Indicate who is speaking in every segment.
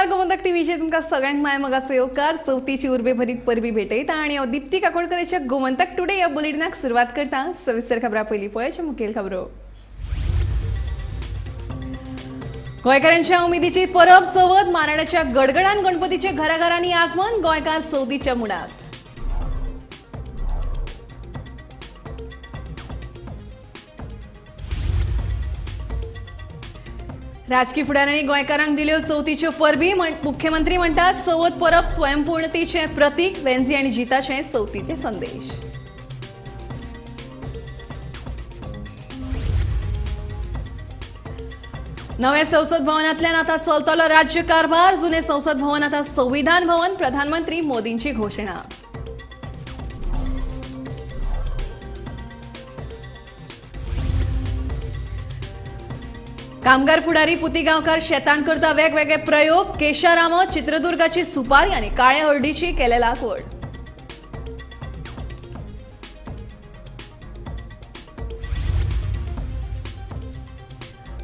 Speaker 1: गोमंतक टीव्हीचे तुमकां सगळ्यांक माय मोगाचो येवकार. चवथीची उर्बे भरीत परबी भेटयता आनी हांव दीप्ती काकोडकराच्या गोमंतक टुडे ह्या बुलेटिनाक सुरवात करता. सविस्तर खबरां पयलीं पळोवच्या मुखेल खबरो. गोंयकारांच्या उमेदीची परब चवथ. माराणाच्या गडगडान गणपतीचे घराघरांनी आगमन. गोंयकार चवथीच्या मुडात. राजकी फुडाऱ्यांनी गोंयकारांक दिल्यो चवथीच्यो परबी. मुख्यमंत्री म्हणटात चवथ परब स्वयंपूर्णतेचे प्रतीक. वेन्झी आनी जिताचे चवथीचे संदेश. नव्या संसद भवनांतल्यान आतां चलतलो राज्य कारभार. जुने संसद भवन आतां संविधान भवन. प्रधानमंत्री मोदींची घोशणा. कामगार फुडारी पुती गांवकार शेतान करता वेगवेगळे प्रयोग. केशाराम चित्रदुर्गाची सुपारी आनी काळे हळदीची केले लागवड.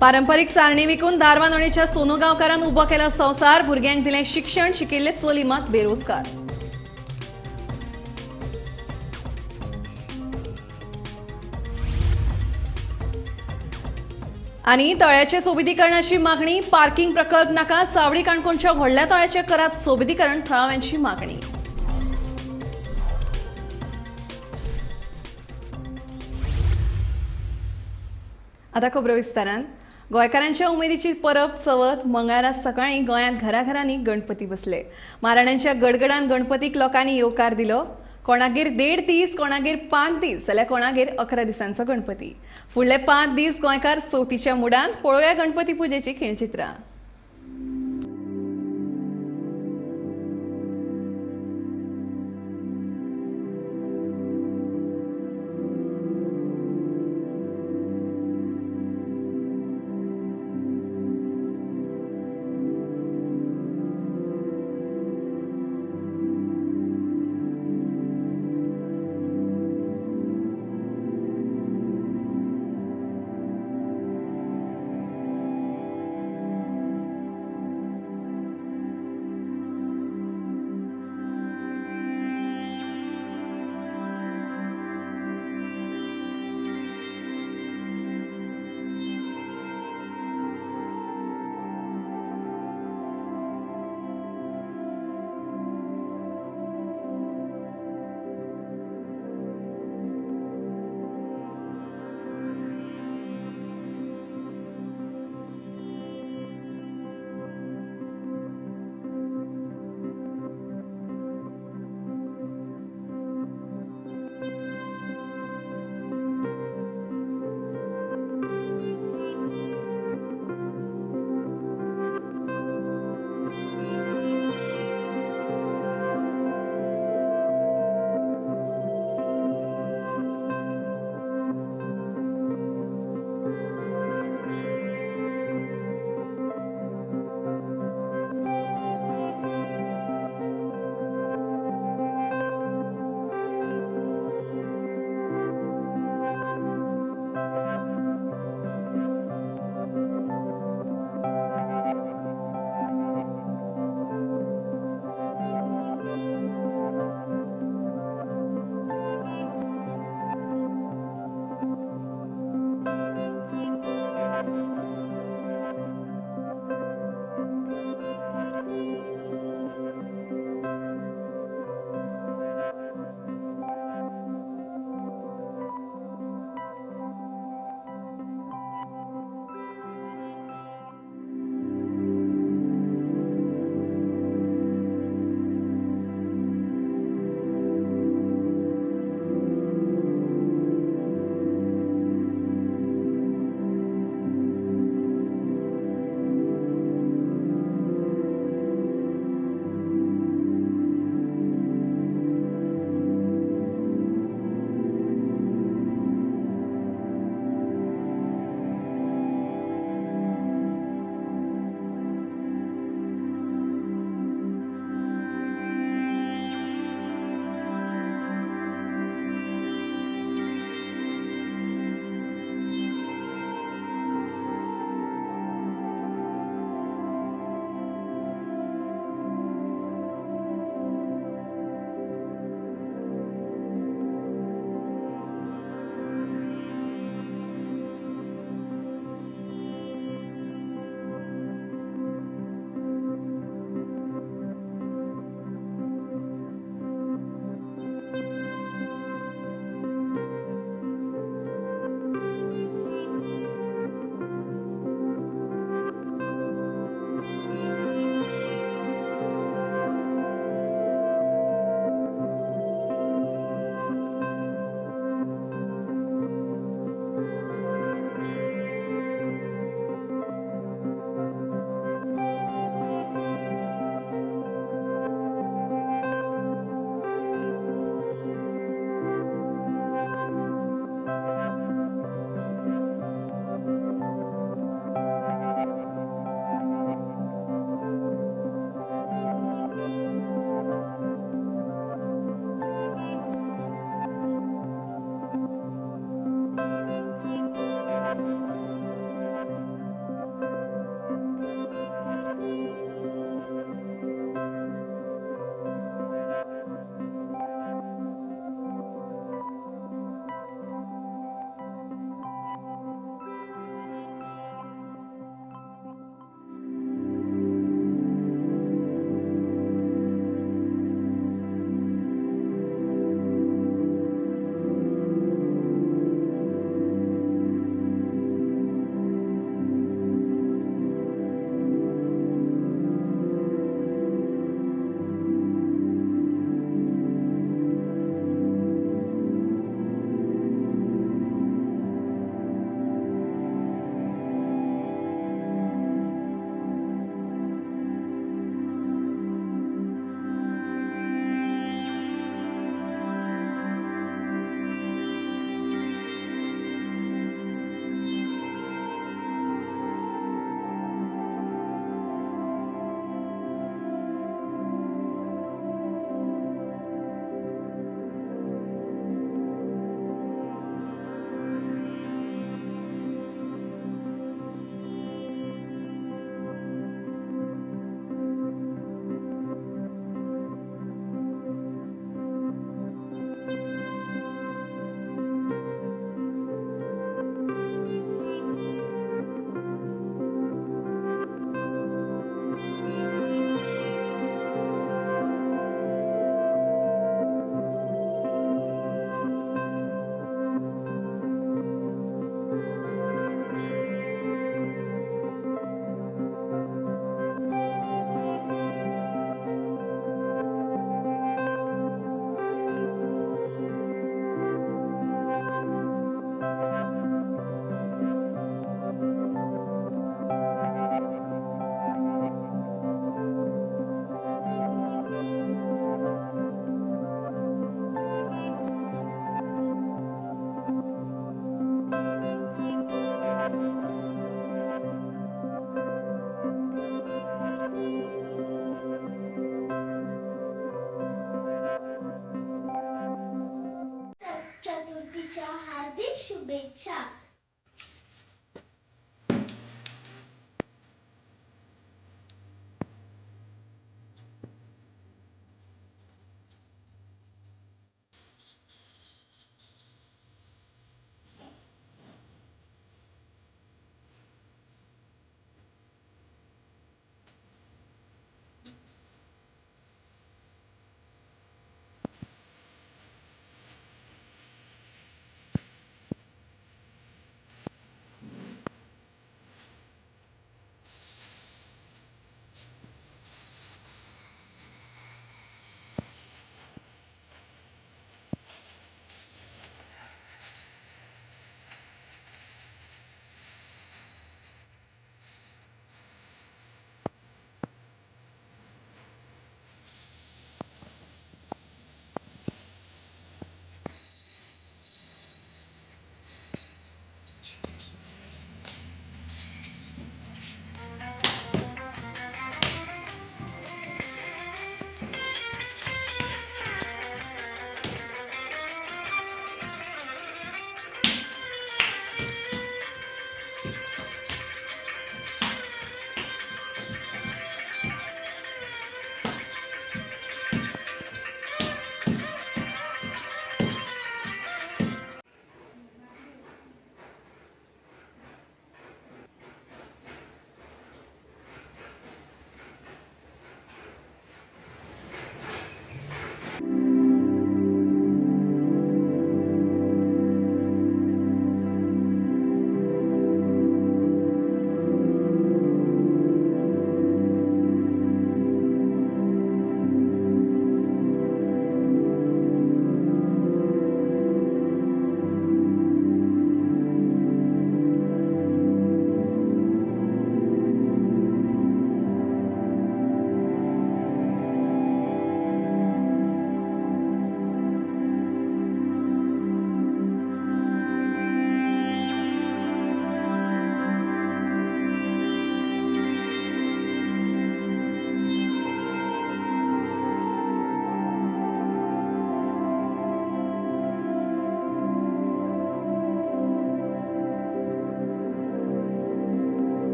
Speaker 1: पारंपरीक सारणी विकून दारवानोणेच्या सोनू गांवकारान उबो केला संवसार. भुरग्यांक दिलें शिक्षण. शिकिल्ले चली मात बेरोजगार. आनी तळ्याचे सोबितीकरणाची मागणी. पार्किंग प्रकल्प नाका. चावडी काणकोणच्या व्हडल्या तळ्याचे करात सोबितीकरण. थळाव्यांची मागणी. आता खबरो विस्तारान. गोंयकारांच्या उमेदीची परब चवथ. मंगळारा सकाळी गोंयांत घराघरांनी गणपती बसले. माराण्यांच्या गडगडान गणपतीक लोकांनी येवकार दिलो. कोणागेर 1.5 दीस, कोणागेर 5 दीस, जाल्यार कोणागेर 11 दिसांचो गणपती. फुडले 5 दीस गोंयकार चवथीच्या मुडान. पळोवया गणपती पुजेची खिणचित्रां.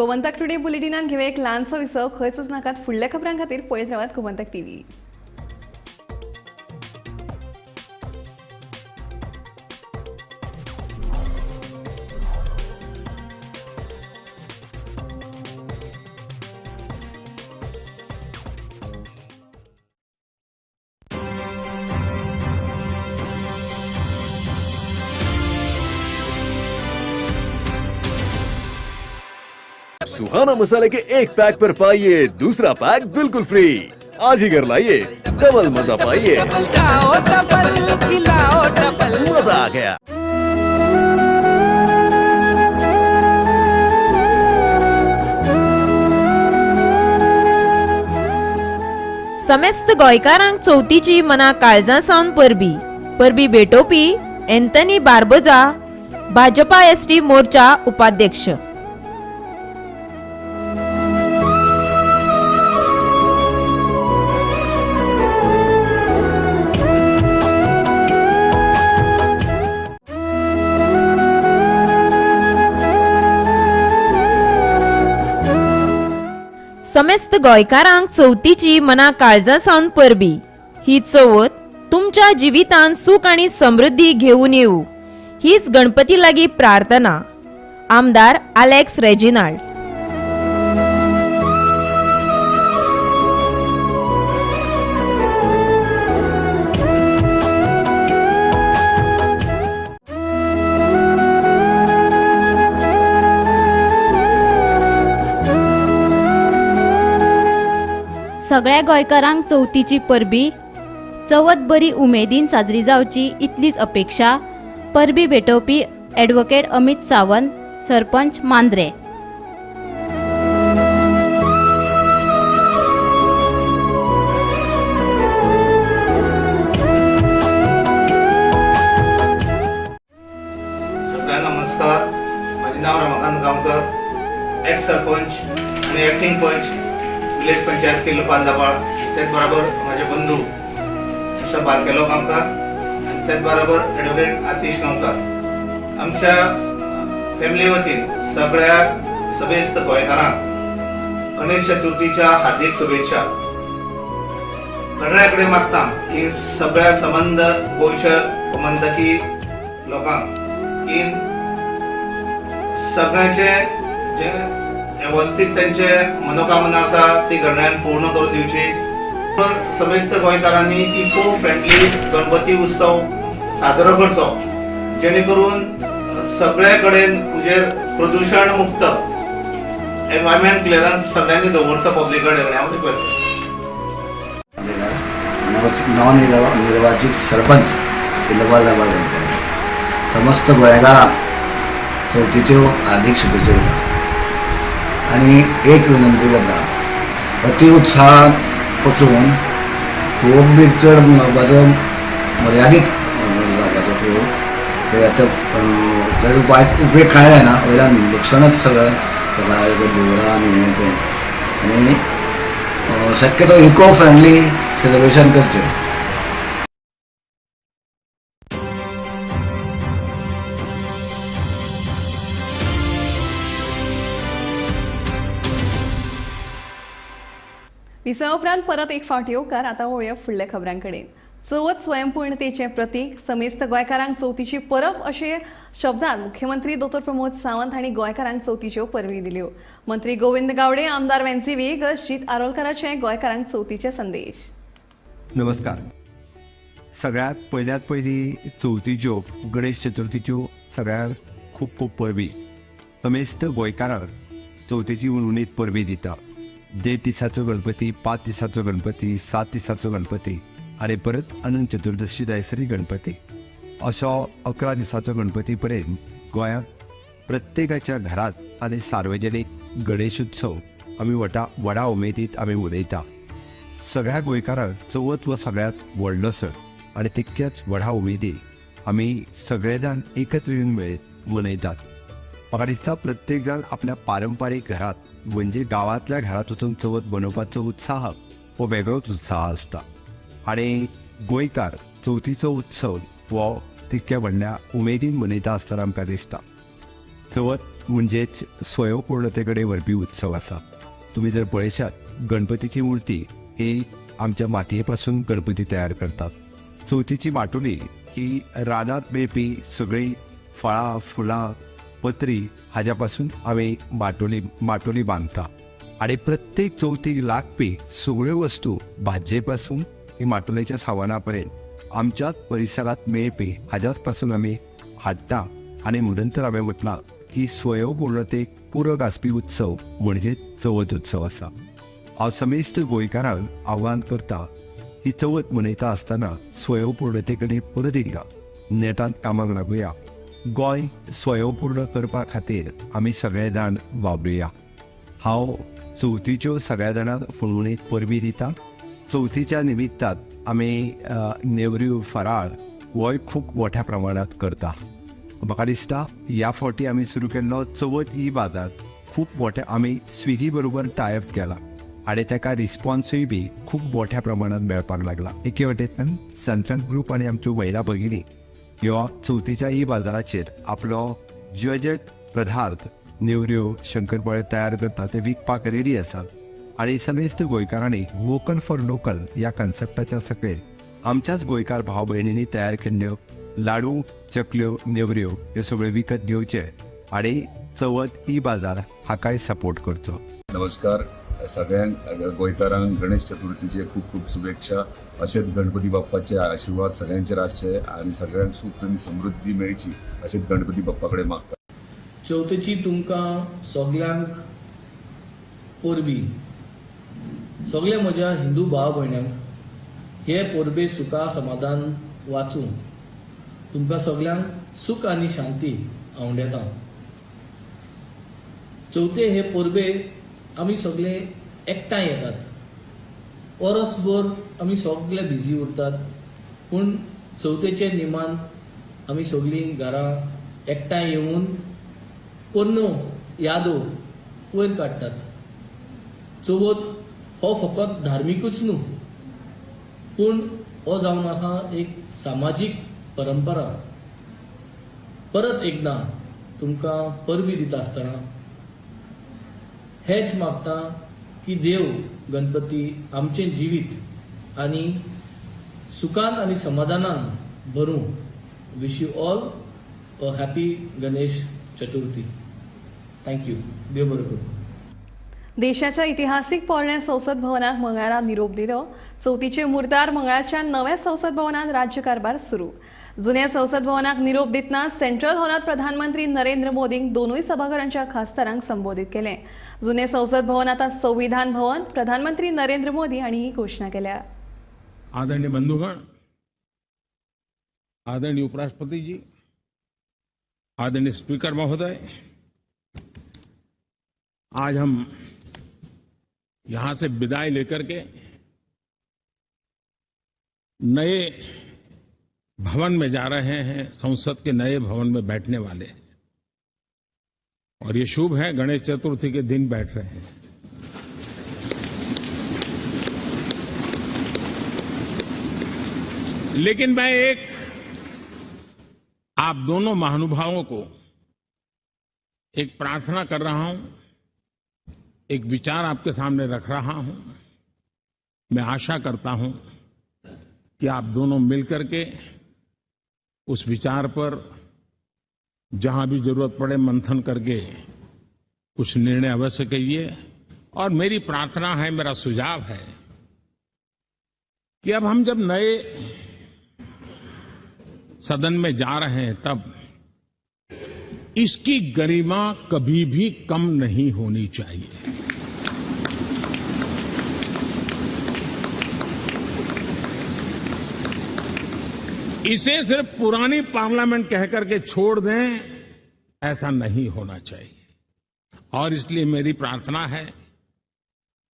Speaker 1: गोमंतक टुडे बुलेटिनान घेवया एक ल्हानसो विसव. खंयच नाकात, फुडल्या खबरां खातीर पळयत रावात गोमंतक टीव्ही.
Speaker 2: सुहाना मसाले के एक पैक पर पाइए दूसरा पैक बिल्कुल फ्री. आज ही घर लाइए, डबल मजा पाइए.
Speaker 3: डबल खाओ, डबल खिलाओ, डबल
Speaker 2: मजा आ गया.
Speaker 4: समेस्त गोंयकारांक चवथीची मना काळजां सावन परबी. परबी भेटोवपी एंथनी बार्बोजा, भाजपा एसटी मोर्चा उपाध्यक्ष. समेस्त गोंयकारांक चवथीची मना काळजां सावन परबी. ही चवथ तुमच्या जिवितांत सूख आनी समृद्धी घेवन येवं हीच गणपती लागीं प्रार्थना. आमदार आलेक्स रेजिनाल्ड.
Speaker 5: सगळ्या गोंयकारांक चवथीची परबी. चवथ बरी उमेदीन साजरी जावची इतलीच अपेक्षा. परबी भेटोवपी एडवोकेट अमित सावंत, सरपंच मांद्रे.
Speaker 6: सगळ्यांना नमस्कार. माझे नाव रमाकांत गांवकर, एक्स सरपंच आणि ॲक्टिंग पंच, विलेज पंचायत किल्लो दाबाळ. त्याच बरोबर माझे बंधू मिस्टर बारकेलो गांवकर आणि त्याच बरोबर ॲडव्होकेट आतिश गांवकर. आमच्या फॅमिली वतीन सगळ्या सभेस्त गोंयकारांक गणेश चतुर्थीच्या हार्दिक शुभेच्छा. गणराया कडेन मागता की सगळ्या संबंद गोंयच्या गोमंतकी लोकांक की सगळ्यांचे जे वेवस्थीत त्यांचे मनोकामना आसा ती गणरायान पूर्ण करून दिवची. तर समेस्त गोंयकारांनी इको फ्रेंडली गणपती उत्सव साजरो करचो, जेणे करून सगळे कडेन म्हणजे प्रदूशण मुक्त एनवायरमेंट क्लियरन्स सगळ्यांनी दवरचो पब्लिक कडेन. हांव रिक्वेस्ट
Speaker 7: नवनिर्वाचित सरपंच किल्लोपाल दाबाळ पंचायत समस्त गोंयकारांक चवथीच्यो हार्दिक शुभेच्छा दिता आनी एक विनंती करता, अति उत्साहान वचून फोग बी चड मनोवपाचो मर्यादीत जावपाचो फोग ते आतां ताजो वायट उपयोग कांय जायना, वयल्यान लुकसाणच सगळें जाता, धुंवरा आनी हें तें. आनी शक्यतो इको फ्रेंडली सेलिब्रेशन करचें.
Speaker 1: विसवा उपरांत परत एक फावट येवकार. आतां वळुया फुडल्या खबरां कडेन. चवथ स्वयंपूर्णतेचें प्रतीक, समेस्त गोंयकारांक चवथीची परब अशे शब्दांत मुख्यमंत्री दोतोर प्रमोद सावंत हांणी गोंयकारांक चवथीच्यो परबी दिल्यो. मंत्री गोविंद गावडे, आमदार वेन्सी व्हिएगस, जीत आरोलकाराचे गोंयकारांक चवथीचे संदेश.
Speaker 8: नमस्कार. सगळ्यात पयल्यात पयली चवथीच्यो, गणेश चतुर्थीच्यो सगळ्यांक खूब खूब परबी. समेस्त गोंयकारांक चवथीची उणीत परबी दिता. 1.5 दिसाचो गणपती, 5 दिसाचो गणपती, 7 दिसाचो गणपती आनी परत अनंत चतुर्दशी जायसरी गणपती, असो 11 दिसाचो गणपती पर्यंत गोंयांत प्रत्येकाच्या घरांत आनी सार्वजनीक गणेश उत्सव आमी व्हडा उमेदीत आमी मनयता. सगळ्या गोंयकारांक चवथ हो सगळ्यांत व्हडलो सण आनी तितक्याच व्हडा उमेदीन आमी सगळे जाण एकत्र येवन मनयतात. म्हाका दिसता प्रत्येक जाण आपल्या पारंपारीक घरांत म्हणजे गांवांतल्या घरांत वचून चवथ मनोवपाचो उत्साह हो वेगळोच उत्साह आसता आनी गोंयकार चवथीचो उत्सव हो तितक्या व्हडल्या उमेदीन मनयता आसतना आमकां दिसता. चवथ म्हणजेच स्वयंपूर्णते कडेन व्हरपी उत्सव आसा. तुमी जर पळयशात गणपतीची मूर्ती ही आमच्या मातये पासून गणपती तयार करतात. चवथीची माटुली ही रानांत मेळपी सगळीं फळां फुलां पत्री हाज्या पासून आमी माटोली बांदता आनी प्रत्येक चवथीक लागपी सगळ्यो वस्तू भाजये पासून ही माटोलेच्या सामाना पर्यंत आमच्याच परिसरांत मेळपी हाज्याच पासून आमी हाडटा. आनी म्हणून तर हांवें म्हटलां की स्वयंपूर्णतेक पूरक आसपी उत्सव म्हणजे चवथ उत्सव आसा. हांव समेस्त गोंयकारांक आव्हान करता ही चवथ मनयता आसतना स्वयंपूर्णते कडेन परत एकदां नेटान कामाक लागुया. गोंय स्वयंपूर्ण करपा खातीर आमी सगळे जाण वावरुया. हांव चवथीच्यो सगळ्या जाणांक फुलवणीक परबी दिता. चवथीच्या निमित्तान आमी नेवऱ्यो फराळ होय खूब मोठ्या प्रमाणांत करता. म्हाका दिसता ह्या फावटी आमी सुरू केल्लो चवथ ई बाजार खूब मोठ्या आमी स्विगी बरोबर टायप केला आनी ताका रिस्पॉन्सूय बी खूब मोठ्या प्रमाणांत मेळपाक लागला. एके वटेंतल्यान सनसन ग्रूप आनी आमच्यो महिला भगिनी ह्यो चवथीच्या ई बाजाराचेर आपलो जे जे पदार्थ नेवऱ्यो शंकरपाळ्यो तयार करता ते विकपाक रेडी आसात. आनी समेस्त गोंयकारांनी वोकल फॉर लोकल ह्या कन्सेप्टाच्या सकयल आमच्याच गोंयकार भाव भयणींनी तयार केल्ल्यो लाडू चकल्यो नेवऱ्यो ह्यो सगळ्यो विकत घेवचे आनी चवथ ई बाजार हाकाय सपोर्ट करचो.
Speaker 9: नमस्कार सगळ्यांक गोंयकारांक गणेश चतुर्थीचे खूब खूब शुभेच्छा. अशेंच गणपती बाप्पाचे आशीर्वाद सगळ्यांचेर आसचे आनी सगळ्यांक सूख आनी समृद्धी मेळची अशेंच गणपती बाप्पा कडेन मागता.
Speaker 10: चवथीची तुमकां सगल्यांक परबी. सगळे म्हज्या हिंदू भाव भयण्यांक हे परबे सुखा समाधान वाचूं. तुमकां सगल्यांक सूख आनी शांती आवडेता. चवथे हे परबे आमी सगळे एकठांय येतात. वरसभर आमी सगळे बिजी उरतात पूण चवथेचे निमान आमी सगळीं घरां एकठांय येवन पोरण्यो यादो वयर काडटात. चवथ हो फकत धार्मिकूच न्हू पूण हो जावन आसा एक सामाजीक परंपरा. परत एकदां तुमकां परबी दिता आसतना हेच मागता की देव गणपती आमचें जिवीत आनी सुखान आनी समाधानान भरूं. Wish you all a happy Ganesh Chaturthi. Thank you. देव बरें करूं.
Speaker 1: देशाच्या इतिहासीक पोरण्या संसद भवनाक मंगळारा निरोप दिलो. चवथीचे मुर्दार मंगळारच्या नव्या संसद भवनात राज्यकारभार सुरू. जुन्या संसद भवनाक निरोप दितना सेंट्रल हॉलात प्रधानमंत्री नरेंद्र मोदींक दोनूय सभाघरांच्या खासदारांक संबोधित केले. जुने संसद भवन आता संविधान भवन, प्रधानमंत्री नरेंद्र मोदी हांणी ही घोषणा केल्या.
Speaker 11: आदरणीय बंधुगण, आदरणीय उपराष्ट्रपति जी, आदरणीय स्पीकर महोदय, आज हम यहां से विदाई लेकर के नए भवन में जा रहे हैं, संसद के नए भवन में बैठने वाले हैं और ये शुभ है गणेश चतुर्थी के दिन बैठ रहे हैं। लेकिन मैं एक आप दोनों महानुभावों को एक प्रार्थना कर रहा हूं, एक विचार आपके सामने रख रहा हूं। मैं आशा करता हूं कि आप दोनों मिलकर के उस विचार पर जहां भी जरूरत पड़े मंथन करके कुछ निर्णय अवश्य कीजिए। और मेरी प्रार्थना है, मेरा सुझाव है कि अब हम जब नए सदन में जा रहे हैं तब इसकी गरिमा कभी भी कम नहीं होनी चाहिए। इसे सिर्फ पुरानी पार्लियामेंट कहकर के छोड़ दें, ऐसा नहीं होना चाहिए। और इसलिए मेरी प्रार्थना है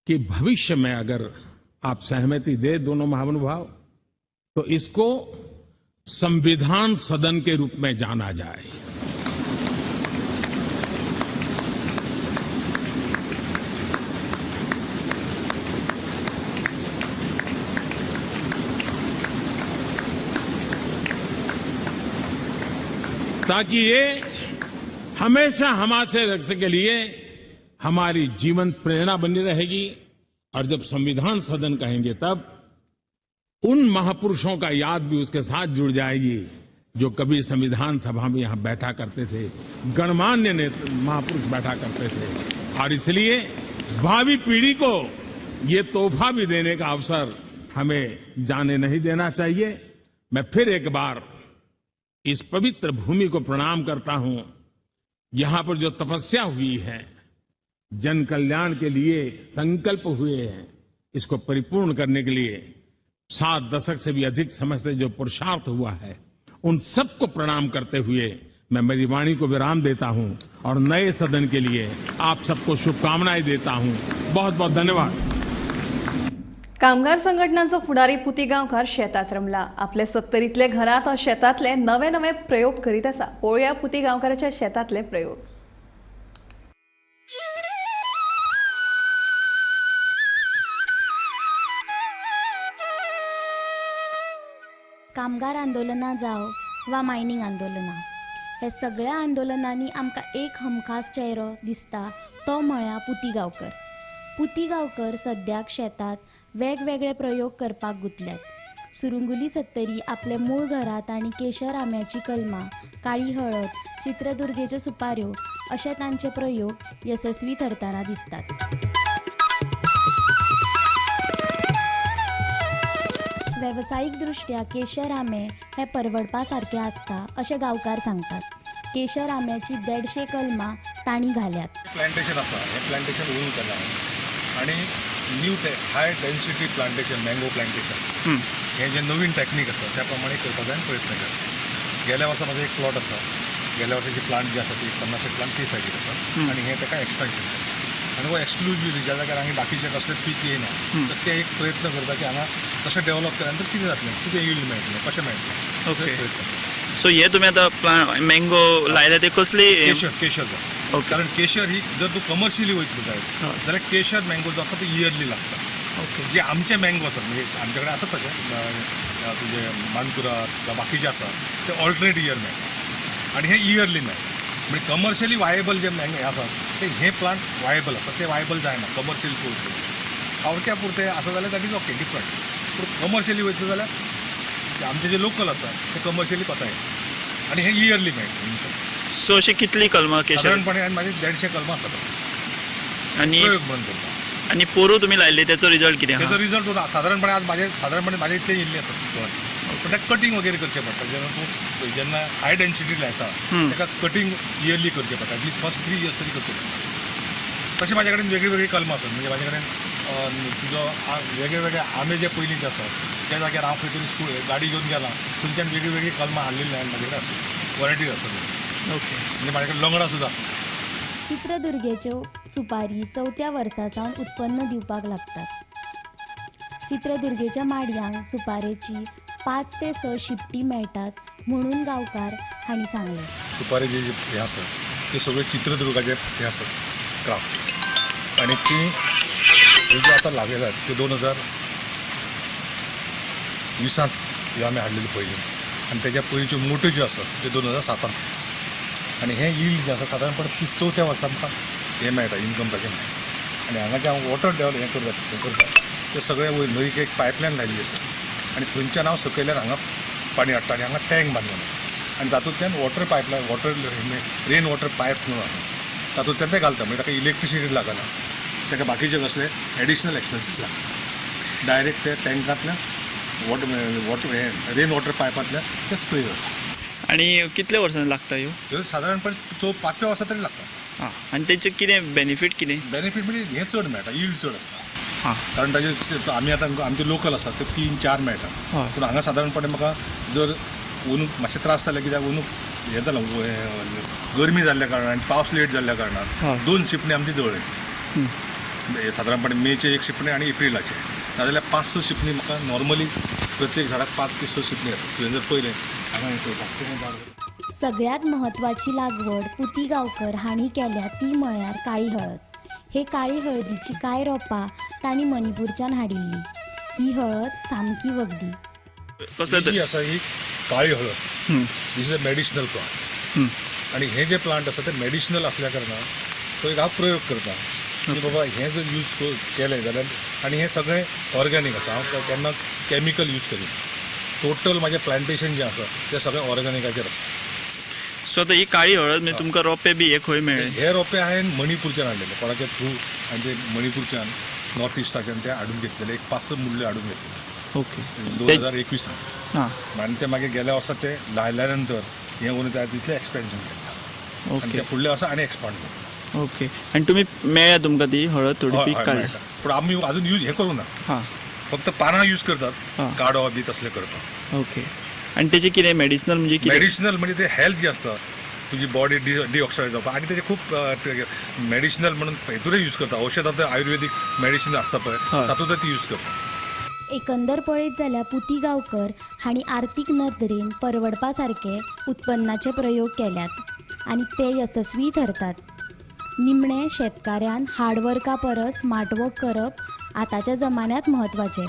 Speaker 11: कि भविष्य में अगर आप सहमति दे दोनों महानुभाव, तो इसको संविधान सदन के रूप में जाना जाए। ताकि ये हमेशा हमारे रक्षा के लिए हमारी जीवन प्रेरणा बनी रहेगी। और जब संविधान सदन कहेंगे तब उन महापुरुषों का याद भी उसके साथ जुड़ जाएगी जो कभी संविधान सभा में यहां बैठा करते थे, गणमान्य नेता महापुरुष बैठा करते थे। और इसलिए भावी पीढ़ी को ये तोहफा भी देने का अवसर हमें जाने नहीं देना चाहिए। मैं फिर एक बार इस पवित्र भूमि को प्रणाम करता हूं। यहां पर जो तपस्या हुई है, जन कल्याण के लिए संकल्प हुए हैं, इसको परिपूर्ण करने के लिए 7 दशक से भी अधिक समय से जो पुरुषार्थ हुआ है, उन सबको प्रणाम करते हुए मैं मेरी वाणी को विराम देता हूं और नए सदन के लिए आप सबको शुभकामनाएं देता हूं। बहुत बहुत धन्यवाद।
Speaker 1: कामगार संघटनांचो फुडारी पुती गांवकार शेतात रमला। आपले सत्तरीतले घरात शेतांतले नवे नवे प्रयोग करीत आसा। पळोवया पुती गांवकाराच्या शेतांतले प्रयोग।
Speaker 12: कामगार आंदोलनां जावं वा मायनींग आंदोलनां, हे सगळ्या आंदोलनांनी आमकां एक हमखास चेहरो दिसता तो म्हळ्यार पुती गांवकर। पुती गांवकर सद्याक शेतांत वेगवेगळे प्रयोग करपाक गुंतल्यात। सुरुंगुली सत्तरी आपले मूळ घरांत आनी केशर आंब्याची कलमां, काळी हळद, चित्रदुर्गेच्यो सुपाऱ्यो अशे तांचे प्रयोग येसस्वी थरतना दिसतात। वेवसायीक दृश्ट्या केशर आंबे हे परवडपा सारके आसता अशें गांवकार सांगतात। केशर आंब्याची 150 कलमां तांणी घाल्यात।
Speaker 13: प्लांटेशन आसा, हें प्लांटेशन ओन केलां आनी new high density plantation, mango plantation हें जें नवीन टॅक्नीक आसा त्या प्रमाणे करपाचो हांवें प्रयत्न केला। गेल्या वर्सा म्हाजो एक प्लॉट आसा, गेल्या वर्साची प्लांट जे आसा ती 50 प्लांट ती सायडीक आसा आनी हें ताका एक्सपेन्शन केलां आनी हो एक्सक्लुजिवली ज्या जाग्यार हांगा बाकीचे कसले पीक येयना तर ते एक प्रयत्न करता की हांगा कशें डेवलप केल्यार नंतर कितें जातलें, कितें यील्ड मेळटलें, कशें मेळटलें।
Speaker 14: ओके, सो हे तुमी आतां मँगो लायल्या ते कसली?
Speaker 13: केशर, केशर. कारण केशर ही जर तूं कमर्शियली वयतलो जायत जाल्यार केशर मँगो जो आसा तो इयरली लागता। जे आमचे मँगो आसात म्हणजे आमचे कडेन आसात तशे तुजे मानकुराद जावं बाकीचे आसा ते ऑल्टरनेट इयर मेळटा आनी हे इयरली मेळटा। म्हणजे कमर्शियली वायबल जे मँगो आसात ते हे प्लांट वायबल आसा, ते वायबल जायना कमर्शियल पुरते, खावक्या पुरते आसा जाल्यार that is okay different, पूण कमर्शियली वयतलो जाल्यार आमचे जे लोकल आसा ते कमर्शियली कोता येता आनी हे इयरली मेळटा इन्कम।
Speaker 14: सो अशी कितली कलमां केशर?
Speaker 13: सादारणपणे म्हाजी 150 कलमां आसात
Speaker 14: आनी
Speaker 13: प्रयोग म्हणून करता।
Speaker 14: आनी पोरूं तुमी लायिल्ले तेचो रिजल्ट कितें?
Speaker 13: तेचो रिजल्ट सादारणपणे आज म्हाजे सादारणपणे म्हाजे इतले येयल्ले आसात, पूण ताका कटींग वगैरे करचें पडटा। जेन्ना तूं जेन्ना हाय डेन्सिटी लायता ताका कटींग इयरली करचें पडटा, एटलीस्ट फर्स्ट 3 इयर्स तरी करचें पडटा। तशें म्हाजे कडेन वेगळी वेगळी कलमां आसात, म्हणजे म्हाजे कडेन तुजो वेगळे वेगळे आंबे जे पयलींचे आसात त्या जाग्यार हांव खंय तरी स्कूल गाडी घेवन गेला थंयच्यान वेगळी वेगळी कलमां हाडलेली हांवें म्हाजे कडेन आसा, वरायटी आसा।
Speaker 14: ओके,
Speaker 13: म्हणजे म्हाजे कडेन लंगडां सुद्दां आसा।
Speaker 12: चित्रदुर्गेच्यो सुपारी 4थ्या वर्सा सावन उत्पन्न दिवपाक लागतात। चित्रदुर्गेच्या माडयांक सुपारेची 5 ते 6 शिपटी मेळटात म्हणून गांवकार हांणी सांगलें।
Speaker 13: सुपारेचे जे हें आसा ते सगळे चित्रदुर्गाचे हे आसा क्राफ्ट आनी ती जे आतां लागयल्यात ते 2020 ह्यो आमी हाडलेली पयलीं आनी तेज्या पयलींच्यो मोट्यो ज्यो आसात त्यो 2007 आनी हें यील्ड जें आसा सादारणपणे 34व्या वर्सा आमकां हें मेळटा, इन्कम ताचें मेळटा। आनी हांगा जें हांव वॉटर डेवलप हें करता हें करता तें सगळें वयर न्हंयेक एक पायपलायन लायिल्ली आसा आनी थंयच्यान हांव सकयल्यान हांगा पाणी हाडटा आनी हांगा टँक बांदिल्लो आसा आनी तातूंतल्यान water pipeline, water rain water pipe म्हणून आसा तातूंतल्यान ते घालता, म्हणजे ताका इलेक्ट्रिसिटी लागना, ताका बाकीचे कसले एडिशनल एक्सपेन्सीस लागना, डायरेक्ट ते टँकांतल्यान वॉटर वॉटर हें रेन वॉटर पायपांतल्यान ते स्प्रे जाता।
Speaker 14: आनी कितले वर्सां लागता ह्यो?
Speaker 13: ह्यो सादारणपणे 5व्या वर्सा तरी लागतात।
Speaker 14: आं, आनी तेचे कितें बेनिफीट? कितें
Speaker 13: बेनिफीट म्हणजे हें चड मेळटा, यील्ड चड आसता। कारण ताजे आमी आतां आमचे लोकल आसात ते 3-4 मेळटा, पूण हांगा सादारणपणे म्हाका जर अंदूक मातशें त्रास जाले कित्याक अंदूक हें जालां गरमी जाल्ल्या कारणान आनी पावस लेट जाल्ल्या कारणान 2 शिपणी आमची जळ्ळी, सादारणपणे मेचे 1 शिपणी आनी एप्रिलाचे, नाजाल्यार 5-6 शिपणी म्हाका नॉर्मली प्रत्येक झाडाक 5 ते 6 शिपणी येता। तुवें जर पळयलें हांगा झाड।
Speaker 12: सगळ्यात म्हत्वाची लागवड पुती गांवकर हांणी केल्या ती म्हळ्यार काळी हळद। हे काळी हळदीची कांय रोपां तांणी मणिपूरच्यान हाडिल्ली। ही हळद सामकी वखदी।
Speaker 13: ही आसा ही काळी हळद, this is a medicinal plant. आनी हे जे प्लांट आसा ते मेडिसिनल आसल्या कारणान तो एक हांव प्रयोग करता की बाबा हें जर यूज केलें जाल्यार. आनी हें सगळें ऑर्गेनीक आसा, हांव केन्ना कॅमिकल यूज करिना. टोटल म्हाजें प्लांटेशन जें आसा तें सगळें ऑर्गेनिकाचेर आसा.
Speaker 14: सो आतां ही काळी हळद म्हणजे तुमकां रोपे बी हे खंय मेळ्ळे?
Speaker 13: हे रोपे हांवें मणिपूरच्यान हाडलेले, कोणाच्या थ्रू हांवें ते मणिपूरच्यान नॉर्थ इस्टाच्यान ते हाडून घेतलेले, एक 5-6 मुडल्यो हाडून घेतलेले.
Speaker 14: ओके.
Speaker 13: 2021 आनी ते मागीर गेल्या वर्सा ते लायल्या नंतर हें करून ते तितलें एक्सपेन्शन केलें. आनी ते फुडल्या वर्सा आनी एक्सपांड केलें.
Speaker 14: ओके. आनी तुमी मेळ्ळ्या तुमकां ती हळद थोडी पीक काडली?
Speaker 13: पूण आमी अजून यूज हें करूं ना, फक्त पानां यूज करतात, काडो बी तसलें करपाक.
Speaker 14: ओके. आनी तेजें कितें मेडिसिनल म्हणजे कितें?
Speaker 13: मेडिसिनल म्हणजे ते हेल्थ जी आसता तुजी बॉडी डिऑक्सायड जावपाक, आनी तेजे खूब मेडिसिनल म्हणून हेतूनय यूज करता. औषधां आयुर्वेदीक मेडिसिन आसता पळय तातूंत ती यूज करता.
Speaker 12: एकंदर पळयत जाल्यार पुती गांवकर हांणी आर्थीक नदरेन परवडपा सारके उत्पन्नाचे प्रयोग केल्यात आनी ते येसस्वी थरतात. निमणें शेतकाऱ्यान हार्डवर्का परस स्मार्ट वर्क करप आतांच्या जमान्यांत म्हत्वाचें.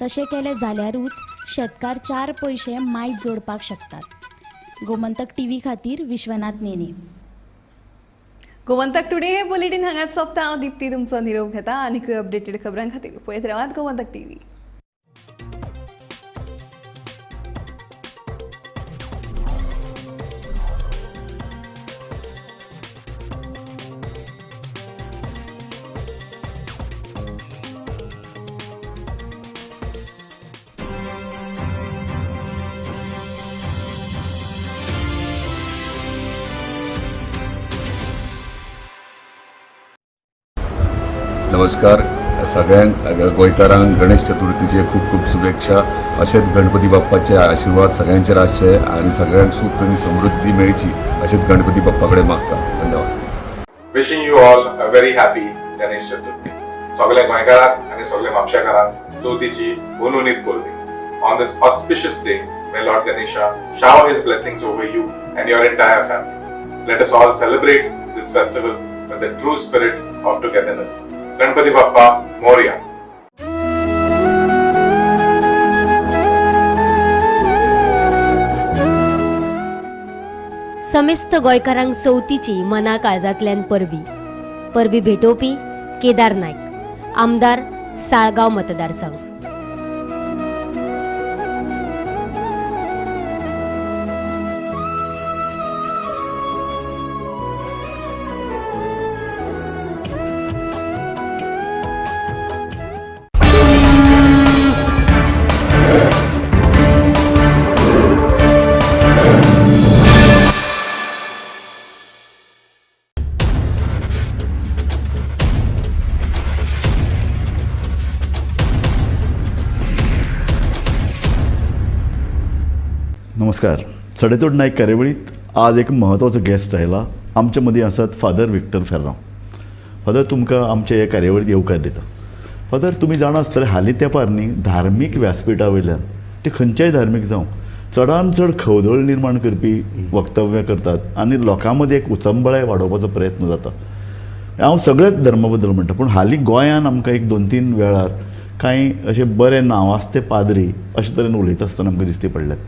Speaker 12: तशें केलें जाल्यारूच शेतकार 4 पयशे मायज जोडपाक शकतात. गोमंतक टीव्ही खातीर विश्वनाथ नेने.
Speaker 1: गोमंतक टुडे हे बुलेटीन हांगाच सोंपता. हांव दीप्ती तुमचो निरोप घेता. आनीकूय अपडेटेड खबरां खातीर पळयत रावात गोमंतक टीव्ही.
Speaker 9: नमस्कार सगळ्यांक गोंयकारांक गणेश चतुर्थीचे खूब खूब शुभेच्छा. अशेंच गणपती बाप्पाचे आशिर्वाद सगळ्यांचेर आसचे आनी सगळ्यांक सूख आनी समृद्धी मेळची अशेंच गणपती बाप्पा कडेन मागता. धन्यवाद.
Speaker 15: Wishing you all a very happy Ganesh Chaturthi. सगळ्या गोंयकारांक आनी सगळ्या म्हापशेकारांक चवथीची हुनहुनीत परबीं. On this auspicious day, may Lord Ganesha shower his blessings over you and your entire family. Let us all celebrate this festival with the true spirit of togetherness. Ganpati Bappa Morya.
Speaker 16: समेस्त गोंयकारांक चवथीची मना काळजांतल्यान परबी. परबी भेटोवपी केदार नायक, आमदार साळगांव मतदारसंघ.
Speaker 17: नमस्कार. सडेतोड नायक कार्यावळीत आज एक म्हत्वाचो गेस्ट आयला. आमचे मदीं आसात फादर विक्टर फेर्रांव. फादर, तुमकां आमच्या हे कार्यावळीत येवकार दिता. फादर, तुमी जाणा आसतले हालीं तेंपार न्ही धार्मीक व्यासपिठा वयल्यान ते खंयच्याय धार्मीक जावं चडान चड खवदळ निर्माण करपी वक्तव्यां करतात आनी लोकां मदीं एक उचंबळाय वाडोवपाचो प्रयत्न जाता. हांव सगळ्याच धर्मा बद्दल म्हणटा, पूण हालीं गोंयान आमकां एक 2-3 वेळार कांय अशे बरे नांवाजते पाद्री अशे तरेन उलयता आसतना आमकां दिश्टी पडल्यात.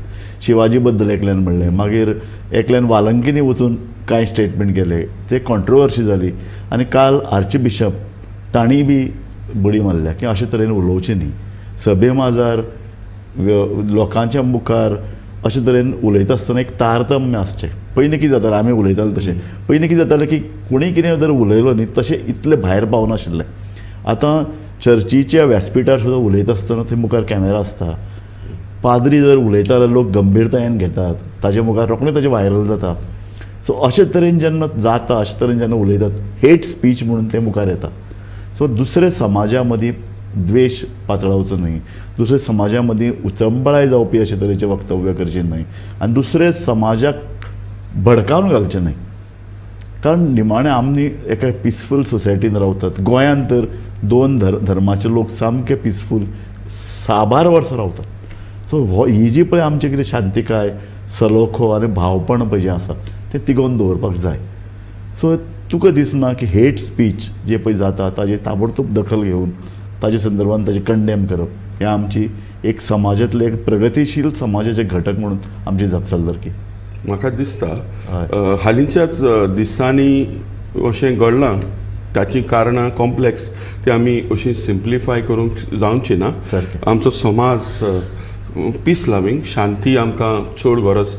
Speaker 17: शिवाजी बद्दल एकल्यान म्हणलें, मागीर एकल्यान वालंकिनी वचून कांय स्टेटमेंट केले, ते कॉन्ट्रोवर्सी जाली. आनी काल आर्ची बिशप तांणी बी बडी मारल्या की अशे तरेन उलोवचें न्ही, सभे माजार लोकांच्या मुखार अशे तरेन उलयता आसतना एक तारतम्य आसचें. पयलीं कितें जातालें, आमी उलयताले तशें पयलीं कितें जातालें की कोणी कितें जर उलयलो न्ही तशें इतलें भायर पावनाशिल्लें. आतां चर्चीच्या व्यासपिठार सुद्दां उलयता आसतना थंय मुखार कॅमेरा आसता, पाद्री जर उलयता जाल्यार लोक गंभीरतायेन घेतात, ताजे मुखार रोखडें ताजें व्हायरल जाता. सो अशे तरेन जेन्ना जाता, अशे तरेन जेन्ना उलयतात, हेट स्पीच म्हणून तें मुखार येता. सो दुसरे समाजा मदीं द्वेश पातळावचो न्हय, दुसरे समाजा मदीं उचंबळाय जावपी अशे तरेचें वक्तव्य करचें न्हय आनी दुसरे समाजाक भडकावन घालचें न्हय. कारण निमाणें आमी एका पिसफूल सोसायटीन रावतात. गोंयांत तर 2 धर्माचे लोक सामके पिसफूल साबार वर्सां रावतात. सो हो ही जी पळय आमचे कितें शांतिकाय, सलोखो आनी भावपण पळय जें आसा तें तिगोवन दवरपाक जाय. सो तुका दिसना की हेट स्पीच जे पळय जाता ताजेर ताबडतोब दखल घेवन ताजे संदर्भान ताजें कंडेम करप हें आमची एक समाजांतलें एक प्रगतीशील समाजाचे घटक म्हणून आमची जापसालदारकी.
Speaker 18: म्हाका दिसता हालींच्याच दिसांनी अशें घडलां. ताचीं कारणां कॉम्प्लेक्स, ती आमी अशी सिम्प्लिफाय करूंक जावची ना. आमचो समाज पीस लवींग, शांती आमकां चड गरज.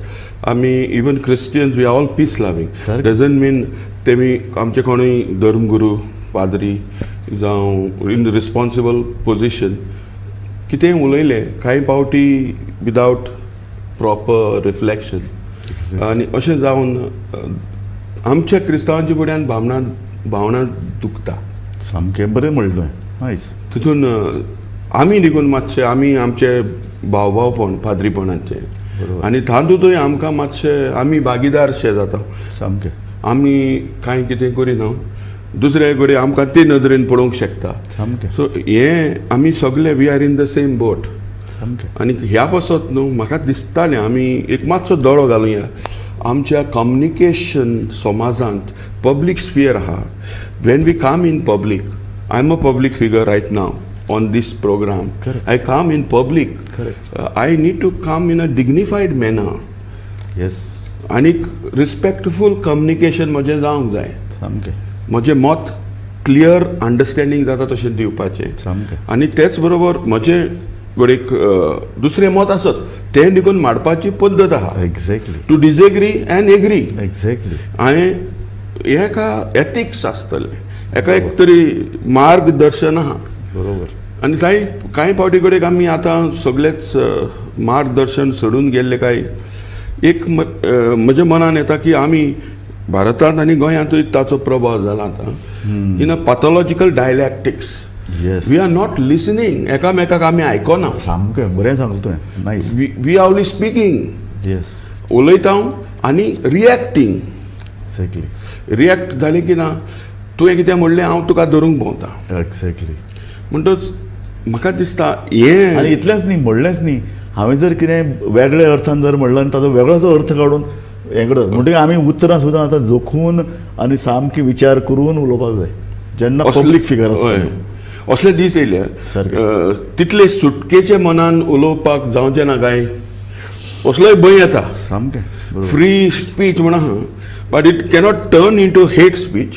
Speaker 18: आमी even Christians, we all peace loving. Doesn't mean तेमी आमचे कोणूय धर्मगुरू, पाद्री जावं इन रिस्पॉन्सिबल पोजिशन कितेंय उलयलें कांय पावटी विदावट प्रॉपर रिफ्लेक्शन आनी अशें जावन आमच्या क्रिस्तांवांच्या फुड्यान भावना भावना दुखता.
Speaker 17: सामकें बरें म्हणलें तुवें, नायस.
Speaker 18: तितून आमी देखून मातशे आमी आमचे भावभावपण पाद्रीपणाचें आनी तातूंतय आमकां मातशे आमी भागीदारशे जाता.
Speaker 17: सामकें
Speaker 18: आमी कांय कितें करिना, दुसरे कडेन आमकां ते नदरेन पळोवंक शकता.
Speaker 17: सामकें.
Speaker 18: सो हें आमी सगळे we are in the same boat.
Speaker 17: सामकें.
Speaker 18: आनी ह्या पासत न्हू म्हाका दिसतालें आमी एक मातसो दोळो घालुया आमच्या कम्युनिकेशन समाजांत. पब्लीक स्पियर आहा. When we come in public, I am a public figure right now on this program. I come in public, I need to come in a dignified manner. आनीक रिस्पेक्टफूल कम्युनिकेशन म्हजें जावंक जाय.
Speaker 17: सामकें.
Speaker 18: म्हजें मत clear understanding जाता तशें दिवपाचें.
Speaker 17: सामकें.
Speaker 18: आनी तेच बरोबर म्हजें घडयेक दुसरें मत आसत तें देखून मांडपाची पद्दत आहा. To disagree and agree. हांवें एका एथिक्स आसतलें, एका एक तरी मार्गदर्शन आहा. आनी कांय कांय फावटी कडेन आमी आतां सगळेच मार्गदर्शन सोडून गेल्ले. काय एक म्हज्या मनान येता की आमी भारतांत आनी गोंयांतूय ताचो प्रभाव जाला आतां in a pathological dialectics. We are not listening. एकामेकाक आमी आयकना.
Speaker 17: सामकें बरें सांगलें तुवें, nice.
Speaker 18: We are only speaking. उलयता आनी रिएक्टींग. रिएक्ट जालें की ना, तुवें कितें म्हणलें हांव तुका धरूंक भोंवता. म्हणटच म्हाका दिसता हें
Speaker 17: आनी इतलेंच न्ही, म्हणलेंच न्ही, हांवें जर कितें वेगळे अर्थान जर म्हणलें आनी ताचो वेगळोच अर्थ काडून हें करता म्हणटकीर आमी उतरां सुद्दां आतां जोखून आनी सामकी विचार करून उलोवपाक जाय जेन्ना पब्लीक फिगर आसता.
Speaker 18: असले दीस येयले तितले सुटकेचे मनान उलोवपाक जावचें ना. काय असलोय भंय येता.
Speaker 17: सामकें.
Speaker 18: फ्री स्पीच म्हण आहा, but it cannot turn into hate speech.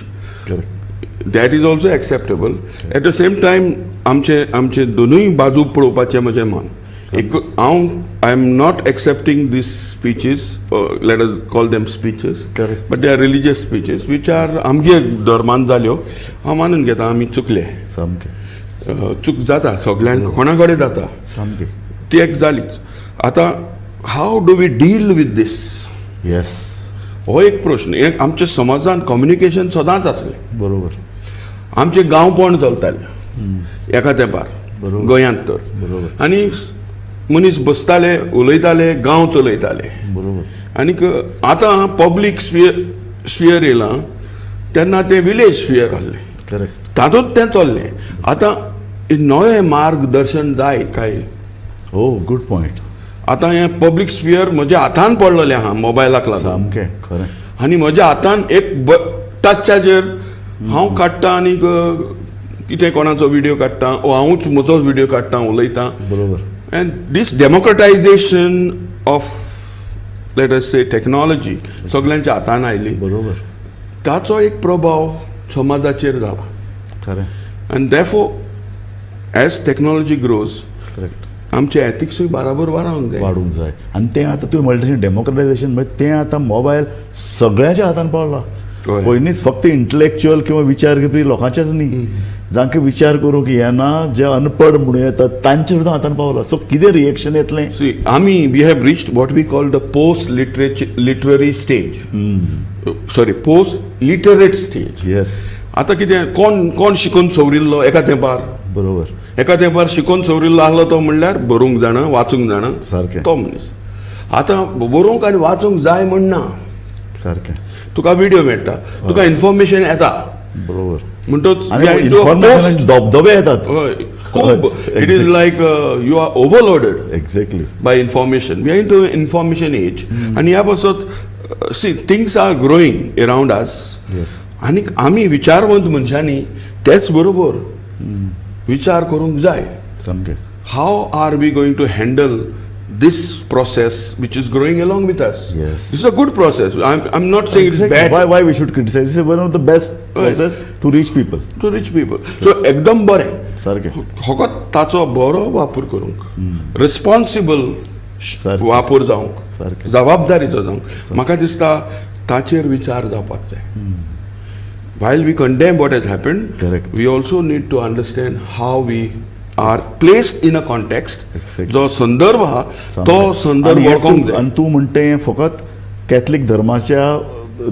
Speaker 18: That is also acceptable. At the same time आमचे आमचे दोनूय बाजू पळोवपाचें म्हजें मन. एक हांव I am not accepting these speeches, let us call them speeches, but they are religious speeches which are आमगे धर्मान जाल्यो. हांव मानून घेता आमी चुकले.
Speaker 17: सामकें.
Speaker 18: चूक जाता सगळ्यांक, कोणा कडेन जाता.
Speaker 17: सामकें.
Speaker 18: ती एक जालीच. आतां how do we deal with this? हो एक प्रश्न. एक आमच्या समाजान कम्युनिकेशन सदांच आसलें.
Speaker 17: बरोबर.
Speaker 18: आमचें गांवपण चलतालें एका तेंपार गोंयांत तर. आनी मनीस बसताले, उलयताले, गांव चलयताले.
Speaker 17: बरोबर.
Speaker 18: आनीक आतां पब्लीक स्पियर येयलां तेन्ना तें विलेज स्पियर आहलें. तातूंत तें चल्लें. आतां नवें मार्गदर्शन जाय काय?
Speaker 17: हो, गुड पॉयंट.
Speaker 18: आतां हें पब्लीक स्पियर म्हज्या हातान पडलेलें आहा मोबायलाक लागून.
Speaker 17: सामकें खरें.
Speaker 18: आनी म्हज्या हातान एक टच्चाचेर हांव काडटा आनी कितें कोणाचो व्हिडियो काडटा ओ हांवूच म्हजोच व्हिडियो काडटा, उलयता.
Speaker 17: बरोबर.
Speaker 18: And this democratization of, let us say, technology सगळ्यांच्या हातान आयली.
Speaker 17: बरोबर.
Speaker 18: ताचो एक प्रभाव समाजाचेर जाला.
Speaker 17: खरें.
Speaker 18: आनी therefore as technology grows आमचे एथिक्सूय बराबर वाडोवंक जाय.
Speaker 17: वाडूंक जाय. आनी तें आतां तुवें म्हणलें तशें डेमोक्रेटायजेशन म्हणजे तें आतां मोबायल सगळ्यांच्या हातान पावला. पयलींच फक्त इंटलेक्च्युअल किंवा विचार करपी लोकांचेच न्ही, जांकां विचार करूंक येना, जे अनपड म्हणूं येता तांचे सुद्दां हातान पावला. सो कितें रिएक्शन येतलें?
Speaker 18: आमी we have reached what we call the post literary stage, sorry, post literate stage. आतां कितें कोण कोण शिकून सवरिल्लो एका तेंपार.
Speaker 17: बरोबर.
Speaker 18: एका तेंपार शिकून सवरिल्लो आहलो तो म्हणल्यार बरोवंक जाणा, वाचूंक जाणा.
Speaker 17: सारकें.
Speaker 18: तो मनीस आतां बरोवंक आनी वाचूंक जाय म्हण ना.
Speaker 17: सारकें.
Speaker 18: तुका व्हिडियो मेळटा, तुका इन्फॉर्मेशन येता.
Speaker 17: बरोबर.
Speaker 18: म्हणटच
Speaker 17: धबधबे येतात.
Speaker 18: खूब. It is like you are overloaded by information. We are into information age. आनी ह्या पासत see, things are growing around us. आनी आमी विचारवंत मनशांनी तेच बरोबर विचार करूंक जाय.
Speaker 17: सामकें.
Speaker 18: How are we going to handle this process which is growing along with us. It's a good process. I am not saying it's bad.
Speaker 17: Why we should criticize? It's one of the best process to reach people.
Speaker 18: To reach people. So एकदम बरें,
Speaker 17: सारकें.
Speaker 18: फकत ताचो बरो वापर करूंक, responsible वापर जावंक, जबाबदारीचो जावंक, म्हाका दिसता ताचेर विचार जावपाक जाय. While we condemn what has happened,
Speaker 17: correct,
Speaker 18: we also need to understand how we are placed in a context. जो संदर्भ आहा तो संदर्भ वळखूंक जाय.
Speaker 17: आनी तूं म्हणटा हें फकत कॅथलीक धर्माच्या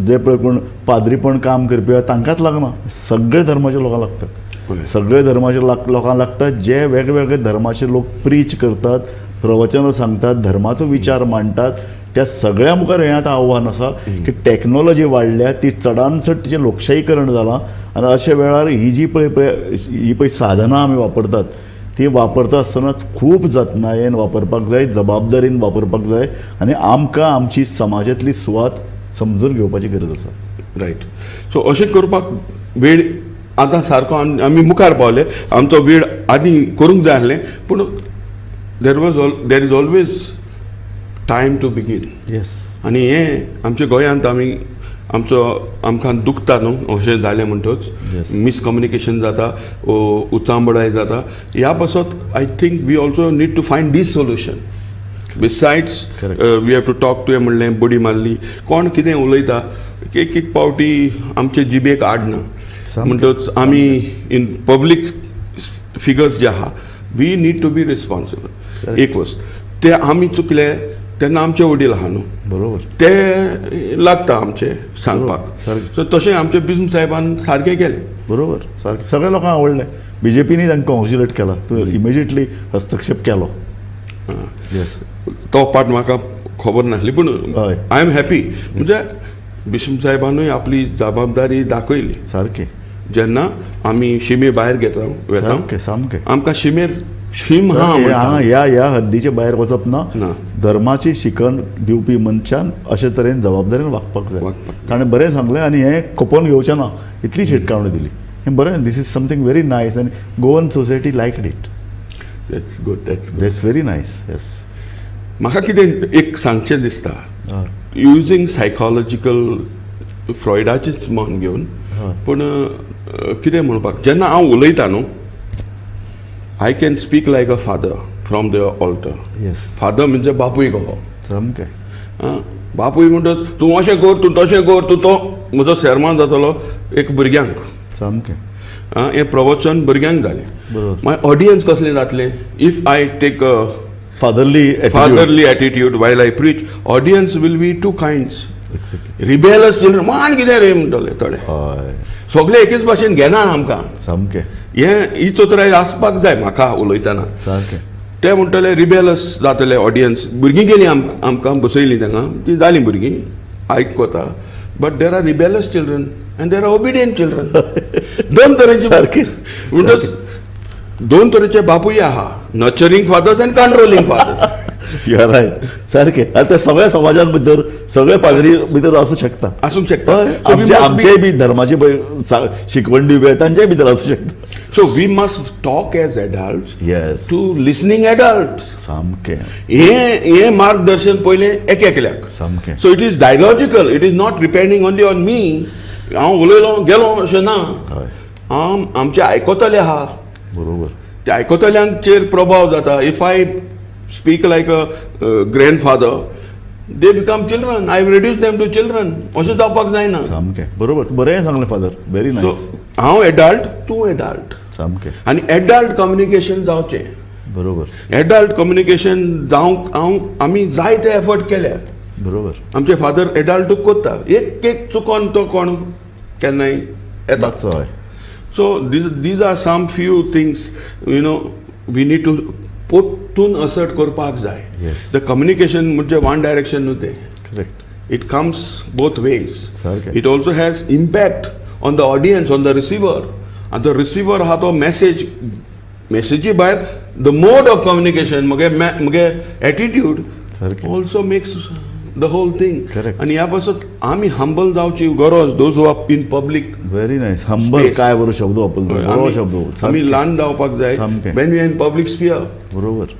Speaker 17: जे पळय कोण पाद्रीपण काम करपी तांकांच लागना, सगळे धर्माच्या लोकांक लागतात. सगळे धर्माच्या लोकांक लागतात, जे वेगवेगळे धर्माचे लोक प्रीच करतात, प्रवचनां सांगतात, धर्माचो विचार मांडटात. त्या सगळ्या मुखार हें आतां आव्हान आसा की टॅक्नोलॉजी वाडल्या, ती चडान चड तिचें लोकशाहीकरण जालां आनी अशा वेळार ही जी पळय पळय ही पळय साधनां आमी वापरतात ती वापरता आसतनाच खूब जतनायेन वापरपाक जाय, जबाबदारीन वापरपाक जाय आनी आमकां आमची समाजांतली सुवात समजून घेवपाची गरज आसा.
Speaker 18: रायट. सो अशें करपाक वेळ आतां सारको आमी मुखार पावले. आमचो वेळ आदीं करूंक जाय आसलें, पूण there is always time to begin.
Speaker 17: Yes.
Speaker 18: आनी हें आमच्या गोंयांत आमी आमचो आमकां दुखता न्हू अशें जालें म्हणटच मिसकम्युनिकेशन जाता, उचांबळाय जाता. ह्या पासत I think we also need to find this solution. Besides we have to talk to. म्हणलें बडी मारली, कोण कितें उलयता, एक एक पावटी आमचे जिबेक आडना म्हणटच आमी इन पब्लीक फिगर्स जे आहा we need to be responsible. एक वस्त ते आमी चुकले तेन्ना आमचे वडील आहा न्हू,
Speaker 17: बरोबर,
Speaker 18: ते लागता आमचे सांगपाक. सो तशें आमचे बिस्म साहेबान सारकें केलें.
Speaker 17: बरोबर, सारकें सगळ्या लोकांक आवडलें. बीजेपीनी तांकां कॉंग्रेच्युलेट केला, तूं इमिजिएटली हस्तक्षेप केलो.
Speaker 18: येस, तो पार्ट म्हाका खबर नासली, पूण I am happy. म्हणजे बिस्म साहेबानूय आपली जबाबदारी दाखयली
Speaker 17: सारकें.
Speaker 18: जेन्ना आमी शिमे भायर घेता वता,
Speaker 17: सामकें
Speaker 18: आमकां शिमेर शीम
Speaker 17: हा ह्या ह्या हद्दीचे भायर वचप ना. धर्माची शिकवण दिवपी मनशान अशे तरेन जबाबदारीन वागपाक जाय. ताणें बरें सांगलें आनी हें खपोवन घेवचें ना इतली शिटकावणी दिली. हें बरें, this is something very nice आनी Goan society liked it.
Speaker 18: That's good, that's good,
Speaker 17: that's very nice. Yes.
Speaker 18: म्हाका कितें एक सांगचें दिसता, युजींग सायकोलॉजिकल फ्रॉयडाचेच मन घेवन, पूण कितें म्हणपाक जेन्ना हांव उलयता न्हू, I can speak like a father from the altar.
Speaker 17: Yes.
Speaker 18: Father म्हणजे बापूय कहो.
Speaker 17: सामकें.
Speaker 18: बापूय म्हणटच तूं अशें कर, तूं तशें कर, तूं तो म्हजो सेरमान जातलो एक भुरग्यांक.
Speaker 17: सामकें.
Speaker 18: हें प्रवचन भुरग्यांक जालें.
Speaker 17: बरोबर.
Speaker 18: मागीर ऑडियन्स कसलें जातलें if I take a fatherly attitude while I preach? Audience will be two kinds. Rebellious children मान कितें रे म्हणटले थोडे, सगळे एकेच भाशेन घेना आमकां.
Speaker 17: सामकें.
Speaker 18: हें ही चतुराय आसपाक जाय म्हाका उलयतना.
Speaker 17: सारकें.
Speaker 18: ते म्हणटले रिबेलस जातले ऑडियन्स. भुरगीं गेलीं आमकां बसयलीं तांकां, ती जालीं भुरगीं आयकता, but there are rebellious children and there are obedient children. दोन तरेचे.
Speaker 17: सारकें.
Speaker 18: म्हणटच दोन तरेचे बापूय आहा, nurturing fathers and controlling fathers.
Speaker 17: You are right. सारकें. आतां सगळ्या समाजान भितर सगळे पाद्री भितर आसूं शकता,
Speaker 18: आसूंक शकता.
Speaker 17: आमचेय बी धर्माची शिकवण दिवपी तांचेय भितर आसूं शकता.
Speaker 18: So we must talk as adults
Speaker 17: to
Speaker 18: listening adults.
Speaker 17: सामकें.
Speaker 18: हें मार्गदर्शन पयलें एक एकल्याक.
Speaker 17: सामकें.
Speaker 18: So it is dialogical, it is not depending only on me. हांव उलयलो गेलो अशें ना, हांव आमचे आयकतले आहा.
Speaker 17: बरोबर.
Speaker 18: ते आयकतल्यांचेर प्रभाव जाता. If I speak like a grandfather, they become children. I reduce them to children. अशें जावपाक जायना.
Speaker 17: सामकें. बरोबर, बरें सांगलें फादर, व्हेरी नायस.
Speaker 18: हांव एडल्ट, तूं एडल्ट.
Speaker 17: सामकें.
Speaker 18: आनी एडल्ट कम्युनिकेशन जावचें.
Speaker 17: बरोबर.
Speaker 18: एडल्ट कम्युनिकेशन जावंक हांव आमी जायते एफर्ट केल्या.
Speaker 17: बरोबर.
Speaker 18: आमचे फादर एडल्टूक कोत्ता, एक एक चुकोन तो कोण केन्नाय येता. So these are some few things you know we need to पोतून assert करपाक जाय. The communication म्हणजे वन डायरेक्शन न्हू तें.
Speaker 17: Correct.
Speaker 18: It comes both ways. It also has impact on the audience, on the receiver. आनी तो receiver आहा तो message, मॅसेजी भायर the mode of communication, मगे मगे attitude also makes the whole thing. आनी ह्या पासत आमी हंबल जावची गरज, those who are in public.
Speaker 17: Very nice. Humble काय बरो शब्द वापरलो, बरो शब्द.
Speaker 18: आमी ल्हान जावपाक जाय when we in public sphere.
Speaker 17: बरोबर.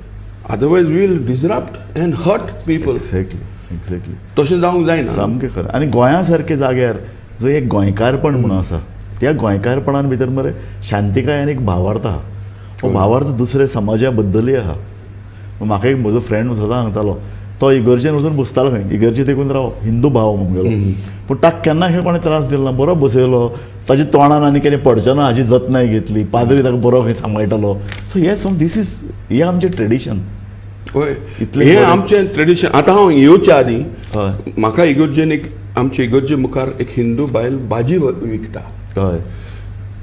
Speaker 18: Otherwise we'll disrupt and hurt people.
Speaker 17: Exactly exactly
Speaker 18: तशें जावंक जायना.
Speaker 17: सामकें खरें. आनी गोंया सारके जाग्यार जंय एक गोंयकारपण म्हणून आसा, त्या गोंयकारपणान भितर मरे शांतिकाय आनी एक भावार्थ आहा. हो भावार्थ दुसऱ्या समाजा बद्दलूय आहा. म्हाका एक म्हजो फ्रेंड सदां सांगतालो, तो इगर्जेन वचून बसतालो खंय, इगर्जे तेकून राव, हिंदू भाव म्हगेलो, पूण ताका केन्ना खंय कोणें त्रास दिलो ना, बरो बसयलो, ताच्या तोंडान आनी कितें पडचें ना हाजी जतनाय घेतली, पाद्री ताका बरो खंय सांबाळटालो. सो हे सम this is हें आमचें ट्रेडिशन.
Speaker 18: हय,
Speaker 17: इतलें
Speaker 18: हें आमचें ट्रेडिशन. आतां हांव येवच्या आदीं म्हाका इगर्जेन एक आमचे इगर्जे मुखार एक हिंदू बायल भाजी विकता.
Speaker 17: हय,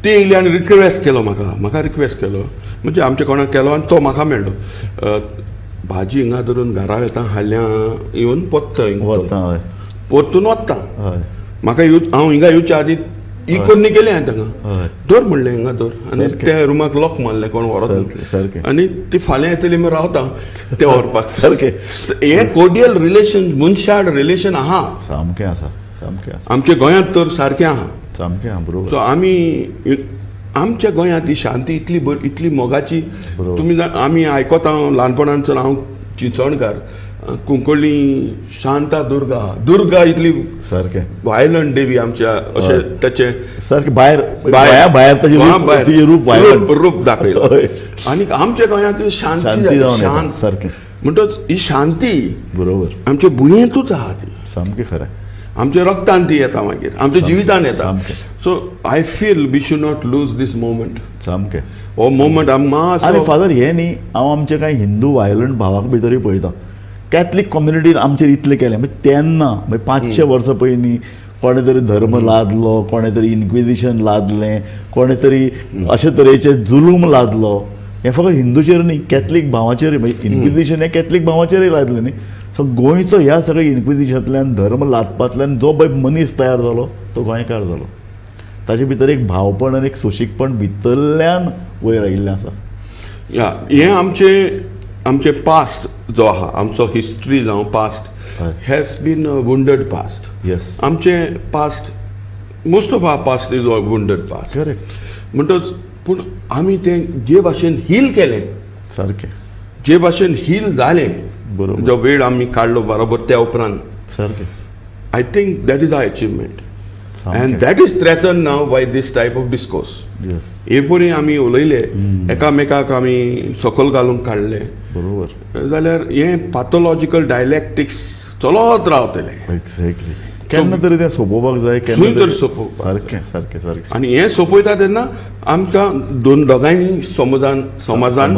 Speaker 18: ती येयली आनी रिक्वेस्ट केलो म्हाका, म्हाका रिक्वेस्ट केलो म्हणजे आमच्या कोणाक केलो आनी तो म्हाका मेळ्ळो. भाजी हिंगा धरून घरा वेता, हाल्यां येवन पोत्ता,
Speaker 17: वता
Speaker 18: परतून वता. म्हाका हांव हिंगा येवच्या आदीं ही कोन्नी केली हांवें तांकां, दवर म्हणलें हिंगा दवर, आनी त्या रुमाक लॉक मारलें, कोण व्हरत. आनी ती फाल्यां येतली म्हण रावता तें व्हरपाक.
Speaker 17: सारकें
Speaker 18: हें कोडियल रिलेशन, मनशाड रिलेशन आहा,
Speaker 17: सामकें आसा, सामकें आसा
Speaker 18: आमच्या गोंयांत तर सारकें आहा,
Speaker 17: सामकें आहा. बरोबर.
Speaker 18: सो आमी आमच्या गोंयांत ही शांती इतली बरी, इतली मोगाची. तुमी आमी आयकता ल्हानपणांतसून, हांव चिंचोणकार, कुंकळ्ळी शांता दुर्गा, दुर्गा इतली
Speaker 17: सारकें
Speaker 18: वायलंट देवी आमच्या, अशें ताचें
Speaker 17: सारकें भायर भायर भायर ताचें रूप
Speaker 18: रूप दाखयलें. आनी आमच्या गोंयांत शांती शांत
Speaker 17: सारकें.
Speaker 18: म्हणटच ही शांती
Speaker 17: बरोबर
Speaker 18: आमच्या भुंयेंतूच आहा, ती
Speaker 17: सामकें खरें,
Speaker 18: आमच्या रक्तान ती येता, मागीर आमच्या जिवितान येता. So I feel we should not lose this moment.
Speaker 17: सामकें
Speaker 18: हो मोमेंट आमकां.
Speaker 17: आनी फादर हें न्ही, हांव आमचे कांय हिंदू वायलंट भावाक भितरूय पळयता, कॅथलीक कम्युनिटीन आमचेर इतलें केलें म्हणजे तेन्ना म्हणजे 500 वर्सां पयलीं कोणें तरी धर्म लादलो, कोणें तरी इन्क्विजिशन लादलें, कोणें तरी अशे तरेचे जुलूम लादलो. हें फकत हिंदूचेर न्ही, कॅथलीक भावाचेरूय, म्हणजे इन्क्विजिशन हें कॅथलीक भावाचेरूय लादलें न्ही. सो गोंयचो ह्या सगळ्या इन्क्विजिशनांतल्यान, धर्म लादपांतल्यान जो पळय मनीस तयार जालो तो गोंयकार जालो. ताचे भितर एक भावपण आनी एक सोंशीकपण भितरल्यान वयर आयिल्लें आसा.
Speaker 18: हें आमचें आमचें पास्ट जो आहा, आमचो हिस्ट्री जावं past has been a wounded past.
Speaker 17: Yes,
Speaker 18: आमचें past, most of our past is a wounded past.
Speaker 17: Correct.
Speaker 18: म्हणटच पूण आमी तें जे भाशेन हील केलें,
Speaker 17: सारकें
Speaker 18: जे भाशेन हील जालें,
Speaker 17: बरोबर,
Speaker 18: जो वेळ आमी काडलो बरोबर त्या उपरांत,
Speaker 17: सारकें,
Speaker 18: I think that is our achievement and that is threaten now by this type of discourse. हे परी आमी उलयले, एकामेकाक आमी सकयल घालूंक काडले,
Speaker 17: बरोबर,
Speaker 18: जाल्यार हें पॅथॉलॉजिकल डायलॅक्टिक्स चलत रावतलें.
Speaker 17: एक्झॅक्टली. केन्ना तरी तें सोंपोवपाक जाय,
Speaker 18: केन्ना तरी सोंपोवपाक.
Speaker 17: सारकें सारकें सारकें.
Speaker 18: आनी हें सोंपयता तेन्ना आमकां दोन दोगांयनी समाजान समाजान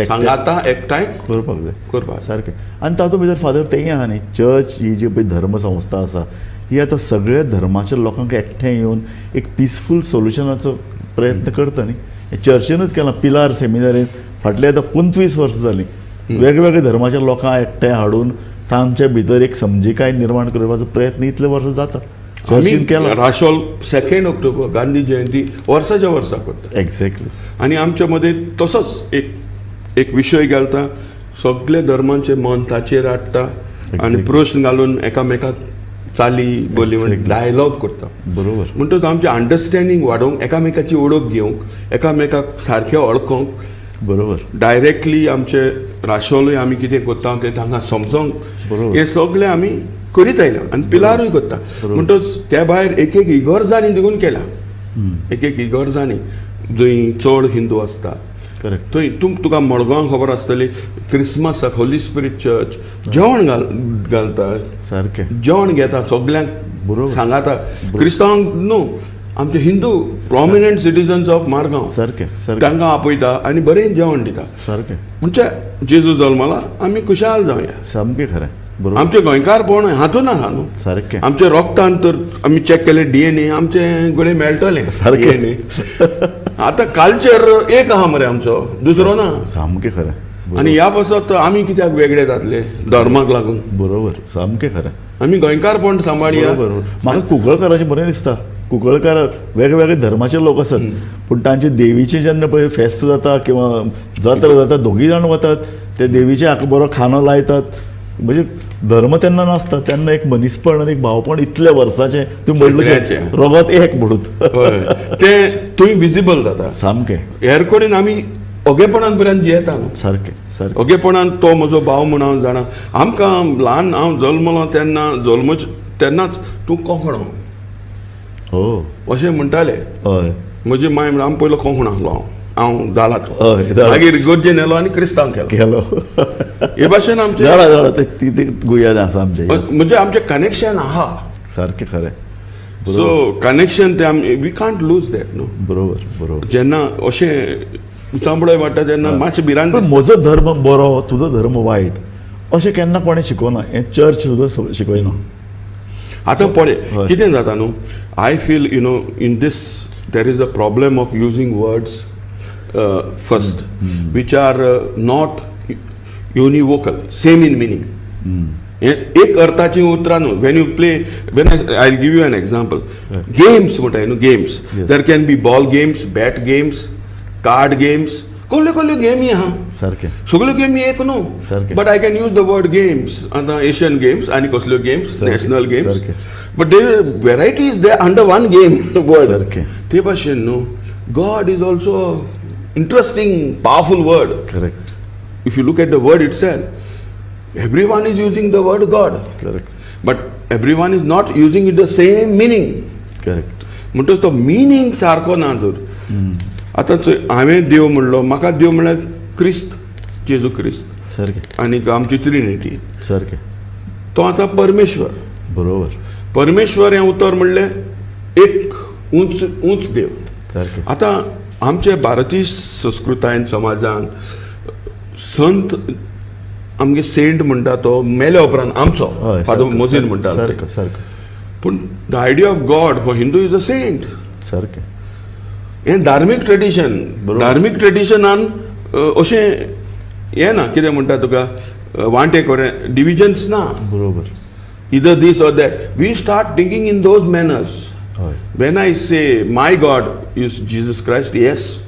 Speaker 18: सांगाता एकठांय
Speaker 17: करपाक जाय,
Speaker 18: करपाक
Speaker 17: सारकें. आनी तातूंत भितर फादर तेंय आहा न्ही, चर्च ही जी पळय धर्मसंस्था आसा ही आतां सगळ्या धर्माच्या लोकांक एकठांय येवन एक पिसफूल सोल्युशनाचो प्रयत्न करता न्ही. चर्चीनूच केलां, पिलार सेमिनारीन फाटले आतां 25 वर्सां जालीं वेगवेगळ्या धर्माच्या लोकांक एकठांय हाडून तांच्या भितर एक समजिकाय निर्माण करपाचो प्रयत्न इतले वर्सां जाता.
Speaker 18: चर्चीन केला. राशोल 2 ऑक्टोबर गांधी जयंती वर्साच्या वर्सा करता.
Speaker 17: एक्झॅक्टली.
Speaker 18: आनी आमच्या मदें तसोच एक एक विशय घालता, सगळे धर्मांचे मन ताचेर हाडटा आनी प्रश्न घालून एकामेकाक चाली बोली डायलॉग करता.
Speaker 17: बरोबर.
Speaker 18: म्हणटच आमचें अंडरस्टँडींग वाडोवंक, एकामेकाची वळख घेवंक, एकामेकाक सारकें वळखोंक,
Speaker 17: बरोबर,
Speaker 18: डायरेक्टली आमचे राशोलूय आमी कितें करता तें तांकां समजोंक, हें सगळें आमी करीत आयल्या आनी पिलारूय करता. म्हणटच त्या भायर एक एक इगर्जांनी देखून केला, एक एक इगर्जांनी जंय चड हिंदू आसता,
Speaker 17: करेक्ट,
Speaker 18: थंय तुका मडगांव खबर आसतली क्रिसमसाक होली स्पिरीट चर्च जेवण घालता,
Speaker 17: सारकें
Speaker 18: जेवण घेता सगल्यांक सांगाता, क्रिस्तांवांक न्हू, आमचे Hindu prominent citizens of Margao
Speaker 17: सारकें
Speaker 18: तांकां आपयता आनी बरें जेवण दिता.
Speaker 17: सारकें.
Speaker 18: म्हणजे जेजू जल्मला आमी खुशाल जावया.
Speaker 17: सामकें खरें. बरोबर.
Speaker 18: आमचें गोंयकारपण हातून आहा न्हू,
Speaker 17: सारकें.
Speaker 18: आमच्या रोगतान तर आमी चॅक केलें DNA आमचें घडये मेळटलें.
Speaker 17: सारकें.
Speaker 18: आतां कल्चर एक आहा मरे आमचो, दुसरो ना.
Speaker 17: सामकें खरें.
Speaker 18: आनी ह्या पासत आमी कित्याक वेगळे जातले धर्माक लागून?
Speaker 17: बरोबर, सामकें खरें.
Speaker 18: आमी गोंयकारपण सांबाळया.
Speaker 17: बरोबर. म्हाका कुंकळकाराचें बरें दिसता, कुंकळकार वेगवेगळे धर्माचे लोक आसात पूण तांचे देवीचे जेन्ना पळय फेस्त जाता किंवा जात्रा जाता, दोगीय जाण वतात, ते देवीचे हाका बरो खानो लायतात. म्हणजे धर्म तेन्ना नासता, तेन्ना एक मनीसपण आनी एक भावपण इतल्या वर्साचें तुमी म्हणलें रगत एक म्हणून
Speaker 18: तें थंय विजिबल जाता.
Speaker 17: सामकें.
Speaker 18: हेर कडेन आमी ओगेपणान पर्यंत जियेता न्हू.
Speaker 17: सारकें.
Speaker 18: ओगेपणान तो म्हजो भाव म्हूण हांव जाणा. आमकां ल्हान हांव जल्मलो तेन्ना तेन्नाच तूं कोंकणो
Speaker 17: हो
Speaker 18: अशें म्हणटाले.
Speaker 17: हय,
Speaker 18: म्हजी माय म्हणल्यार आमी पयलो कोंकण आसलो, हांव जाला तो, मागीर गरजेन येयलो आनी क्रिस्तांव केलो. हे भाशेन आमचें
Speaker 17: गुयान आसा आमचें,
Speaker 18: म्हणजे आमचें कनेक्शन आहा
Speaker 17: सारकें खरें.
Speaker 18: सो कनेक्शन ते आमी we can't lose that न्हू.
Speaker 17: बरोबर बरोबर.
Speaker 18: जेन्ना अशें उचांबळय वाडटा तेन्ना मातशें भिरांत.
Speaker 17: म्हजो धर्म बरो तुजो धर्म वायट अशें केन्ना कोणें शिकोवना, हें चर्च सुद्दां शिकयना.
Speaker 18: आतां पळय कितें जाता न्हू, I feel you know in this there is a problem of using words first which are not univocal, same in meaning. एक अर्थाची उतरां न्हू. When you play, when I give you an example, games म्हणटा न्हू, games there can be ball games, bat games, card games, कसल्यो कसल्यो गेमी आहा
Speaker 17: सारकें,
Speaker 18: सगळ्यो गेमी एक न्हू, but I can use the word games. आतां एशियन गेम्स आनी कसल्यो games, national games, but they variety is there under one game word. ते भाशेन न्हू, God is also interesting powerful word.
Speaker 17: Correct.
Speaker 18: If you look at the word itself, everyone is using the word God.
Speaker 17: Correct.
Speaker 18: But everyone is not using it the same meaning.
Speaker 17: Correct.
Speaker 18: म्हणटच तो meaning सारको ना तर. आतां हांवें देव म्हणलो, म्हाका देव म्हणल्यार क्रिस्त, जेजू क्रिस्त
Speaker 17: सारकें,
Speaker 18: आनी आमची ट्रिनिटी
Speaker 17: सारकें,
Speaker 18: तो आतां परमेश्वर.
Speaker 17: बरोबर.
Speaker 18: परमेश्वर हें उतर म्हणलें एक उंच उंच देव
Speaker 17: सारकें.
Speaker 18: आतां आमचे भारतीय संस्कृतायेन समाजान संत आमगे सेंट म्हणटा तो मेल्या उपरांत आमचो फादर मोझीन म्हणटा
Speaker 17: सारको सारको.
Speaker 18: पूण the idea of God for Hindu is a saint
Speaker 17: सारकें.
Speaker 18: हें धार्मीक ट्रेडिशन, धार्मीक ट्रेडिशनान अशें हें ना, कितें म्हणटा तुका वांटे कोरे डिविजन्स ना.
Speaker 17: बरोबर.
Speaker 18: Either this or that. We start thinking in those manners. When I say my God is Jesus Christ, yes,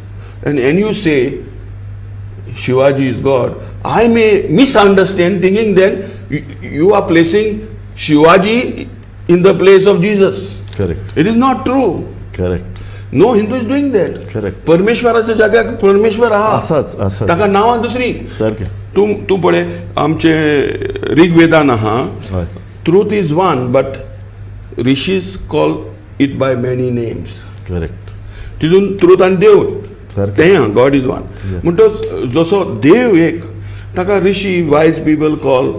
Speaker 18: and you say Shivaji is God, I may misunderstand, thinking then you are placing Shivaji in the place of Jesus.
Speaker 17: Correct.
Speaker 18: It is not true.
Speaker 17: Correct.
Speaker 18: No Hindu is doing that.
Speaker 17: Correct.
Speaker 18: परमेश्वराच्या जाग्यार परमेश्वर आहा,
Speaker 17: आसाच आसा,
Speaker 18: ताका नांवां दुसरी.
Speaker 17: सारकें.
Speaker 18: तूं तूं पळय आमचे ऋग्वेदान आहा, truth is one but rishis call it by many names.
Speaker 17: Correct.
Speaker 18: तितून ट्रूथ आनी देव तें गॉड is one. म्हणटच जसो देव एक, ताका rishi wise people call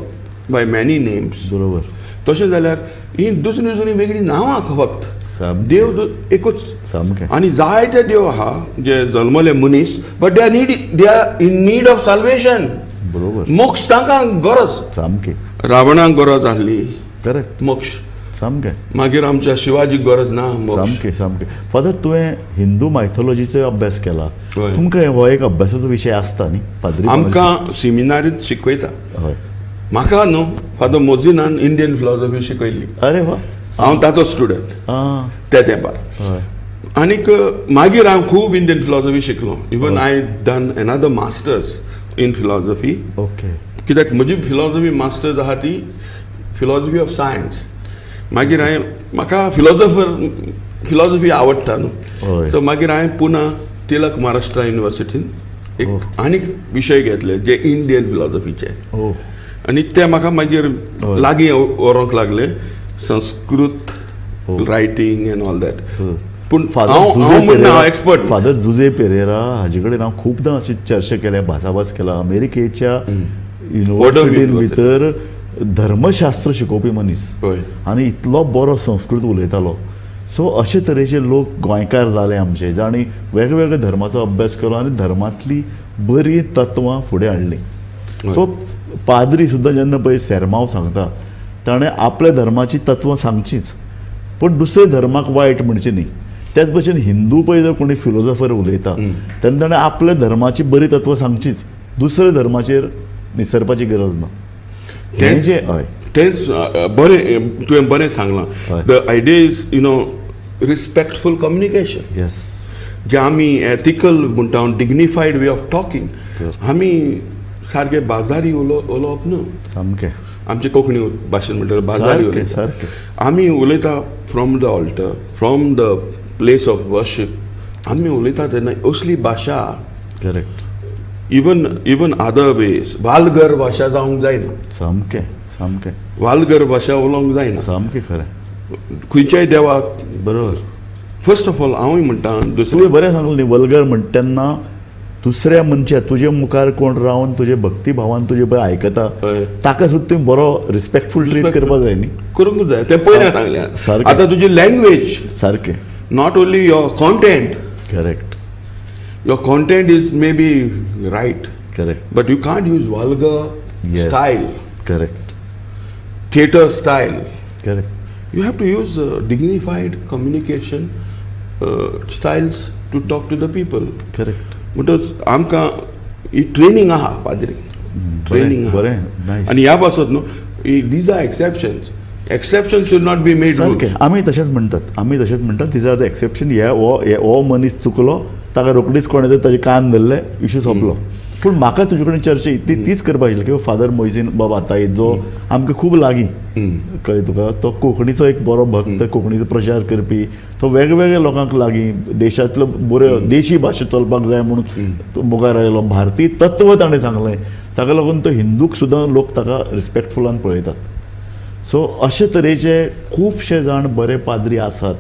Speaker 18: by many names.
Speaker 17: बरोबर.
Speaker 18: तशें जाल्यार ही दुसरी दुसरी वेगळी नांवां फक्त, देव एकूच. आनी जायते देव आहा जे जल्मले मनीस, but they are need, they are in need of salvation.
Speaker 17: बरोबर.
Speaker 18: मोक्ष तांकां गरज.
Speaker 17: सामकी.
Speaker 18: रावणाक गरज आसली.
Speaker 17: करेक्ट.
Speaker 18: मोक्ष
Speaker 17: सामकें.
Speaker 18: मागीर आमच्या शिवाजीक गरज ना.
Speaker 17: सामकें सामकें. फादर, तुवें हिंदू मायथोलॉजीचो अभ्यास केला, तुमकां हो एक अभ्यासाचो विशय आसता न्ही पाद्री?
Speaker 18: आमकां सेमिनारींत शिकयता.
Speaker 17: हय.
Speaker 18: म्हाका न्हू फादर मोझीनान इंडियन फिलॉसॉफी शिकयल्ली.
Speaker 17: अरे वा.
Speaker 18: हांव ताचो स्टुडंट त्या तेंपार. आनीक मागीर हांव खूब इंडियन फिलॉसॉफी शिकलो. Even I done another masters in philosophy.
Speaker 17: Okay.
Speaker 18: कित्याक म्हजी फिलॉसॉफी मास्टर्स आहा ती फिलॉसॉफी ऑफ सायन्स. मागीर हांवें म्हाका फिलॉसॉफर फिलॉसॉफी आवडटा न्हू, सो मागीर हांवें पुना तिलक महाराष्ट्र युनिवर्सिटीन एक आनीक विशय घेतले जे इंडियन फिलॉसॉफीचे, आनी ते म्हाका मागीर लागीं व्हरूंक लागले, Sanskrit writing and all that. पूण हांव म्हणना एक्सपर्ट.
Speaker 17: फादर जुजे पेरेरा हाजे कडेन हांव खुबदां अशी चर्चा केल्या, भासाभास केला. अमेरिकेच्या युनिवर्सिटीन भितर धर्मशास्त्र शिकोवपी मनीस आनी इतलो बरो संस्कृत उलयतालो. सो अशे तरेचे लोक गोंयकार जाले आमचे, जांणी वेगवेगळ्या धर्माचो अभ्यास केलो आनी धर्मांतली बरी तत्वां फुडें हाडलीं. सो पाद्री सुद्दां जेन्ना पळय सेरमांव सांगता, ताणें आपल्या धर्माची तत्वां सांगचीच, पूण दुसऱ्या धर्माक वायट म्हणचें न्ही. त्याच भशेन हिंदू पळय जर कोणी फिलोजॉफर उलयता तेन्ना ताणें आपल्या धर्माची बरी तत्वां सांगचीच, दुसऱ्या धर्माचेर निसरपाची गरज ना.
Speaker 18: तेंच तेंच बरें तुवें बरें सांगलां. The idea is you know respectful communication.
Speaker 17: Yes.
Speaker 18: जे आमी एथिकल म्हणटा, डिग्निफायड वे ऑफ टॉकिंग. आमी सारके बाजारी उलोवप न्हू.
Speaker 17: सामकें.
Speaker 18: आमचे कोंकणी भाशेन म्हणटा बाजारी उलयता. आमी उलयता from the altar, from the place of worship. आमी उलयता तेन्ना असली भाशा
Speaker 17: correct
Speaker 18: Even other ways vulgar भाशा जावंक जायना.
Speaker 17: सामकें सामकें
Speaker 18: वालगर भाशा उलोवंक जायना.
Speaker 17: सामकें खरें.
Speaker 18: खंयच्याय देवाक.
Speaker 17: बरोबर.
Speaker 18: फर्स्ट ऑफ ऑल हांवूय म्हणटा दुसरें
Speaker 17: तुवें बरें सांगलें न्ही, वल्गर म्हणटा तेन्ना दुसऱ्या मनशा तुजे मुखार कोण रावन तुजे भक्ती भावान तुजे पळय आयकता ताका सुद्दां तुवें बरो रिस्पेक्टफूल ट्रीट करपा जाय न्ही.
Speaker 18: करूंक जाय, तें पयलें सांगलें.
Speaker 17: सारकें.
Speaker 18: आतां तुजी लँग्वेज.
Speaker 17: सारकें.
Speaker 18: Not only your content.
Speaker 17: Correct.
Speaker 18: Your content is may be right.
Speaker 17: Correct.
Speaker 18: But you can't use vulgar style.
Speaker 17: Correct.
Speaker 18: Theatre style.
Speaker 17: Correct.
Speaker 18: You have to use dignified communication styles to talk to the people.
Speaker 17: Correct.
Speaker 18: म्हणटच आमकां ही training आहा, पाद्री training आहा.
Speaker 17: बरें, nice.
Speaker 18: आनी ह्या पासत न्हू, these are exceptions. Exception should not be made.
Speaker 17: सारकें, आमी तशेंच म्हणटात, these are the exception. हे हो मनीस चुकलो, ताका रोखडीच कोणें तरी ताजे कान धरले, इशू सोंपलो. पूण म्हाका तुजे कडेन चर्चा ती तीच करपाक आशिल्ली की फादर मोयजीन बाब आताई जो आमकां खूब लागीं, कळ्ळें तुका, तो कोंकणीचो एक बरो भक्त, कोंकणीचो प्रचार करपी, तो वेगवेगळ्या लोकांक लागीं, देशांतलो बऱ्यो देशी भाशा चलपाक जाय म्हणून तो मुखार आयलो. भारतीय तत्व ताणें सांगलें, ताका लागून तो हिंदूक सुद्दां लोक ताका रिस्पेक्टफुलान पळयतात. सो अशे तरेचे खुबशे जाण बरे पाद्री आसात,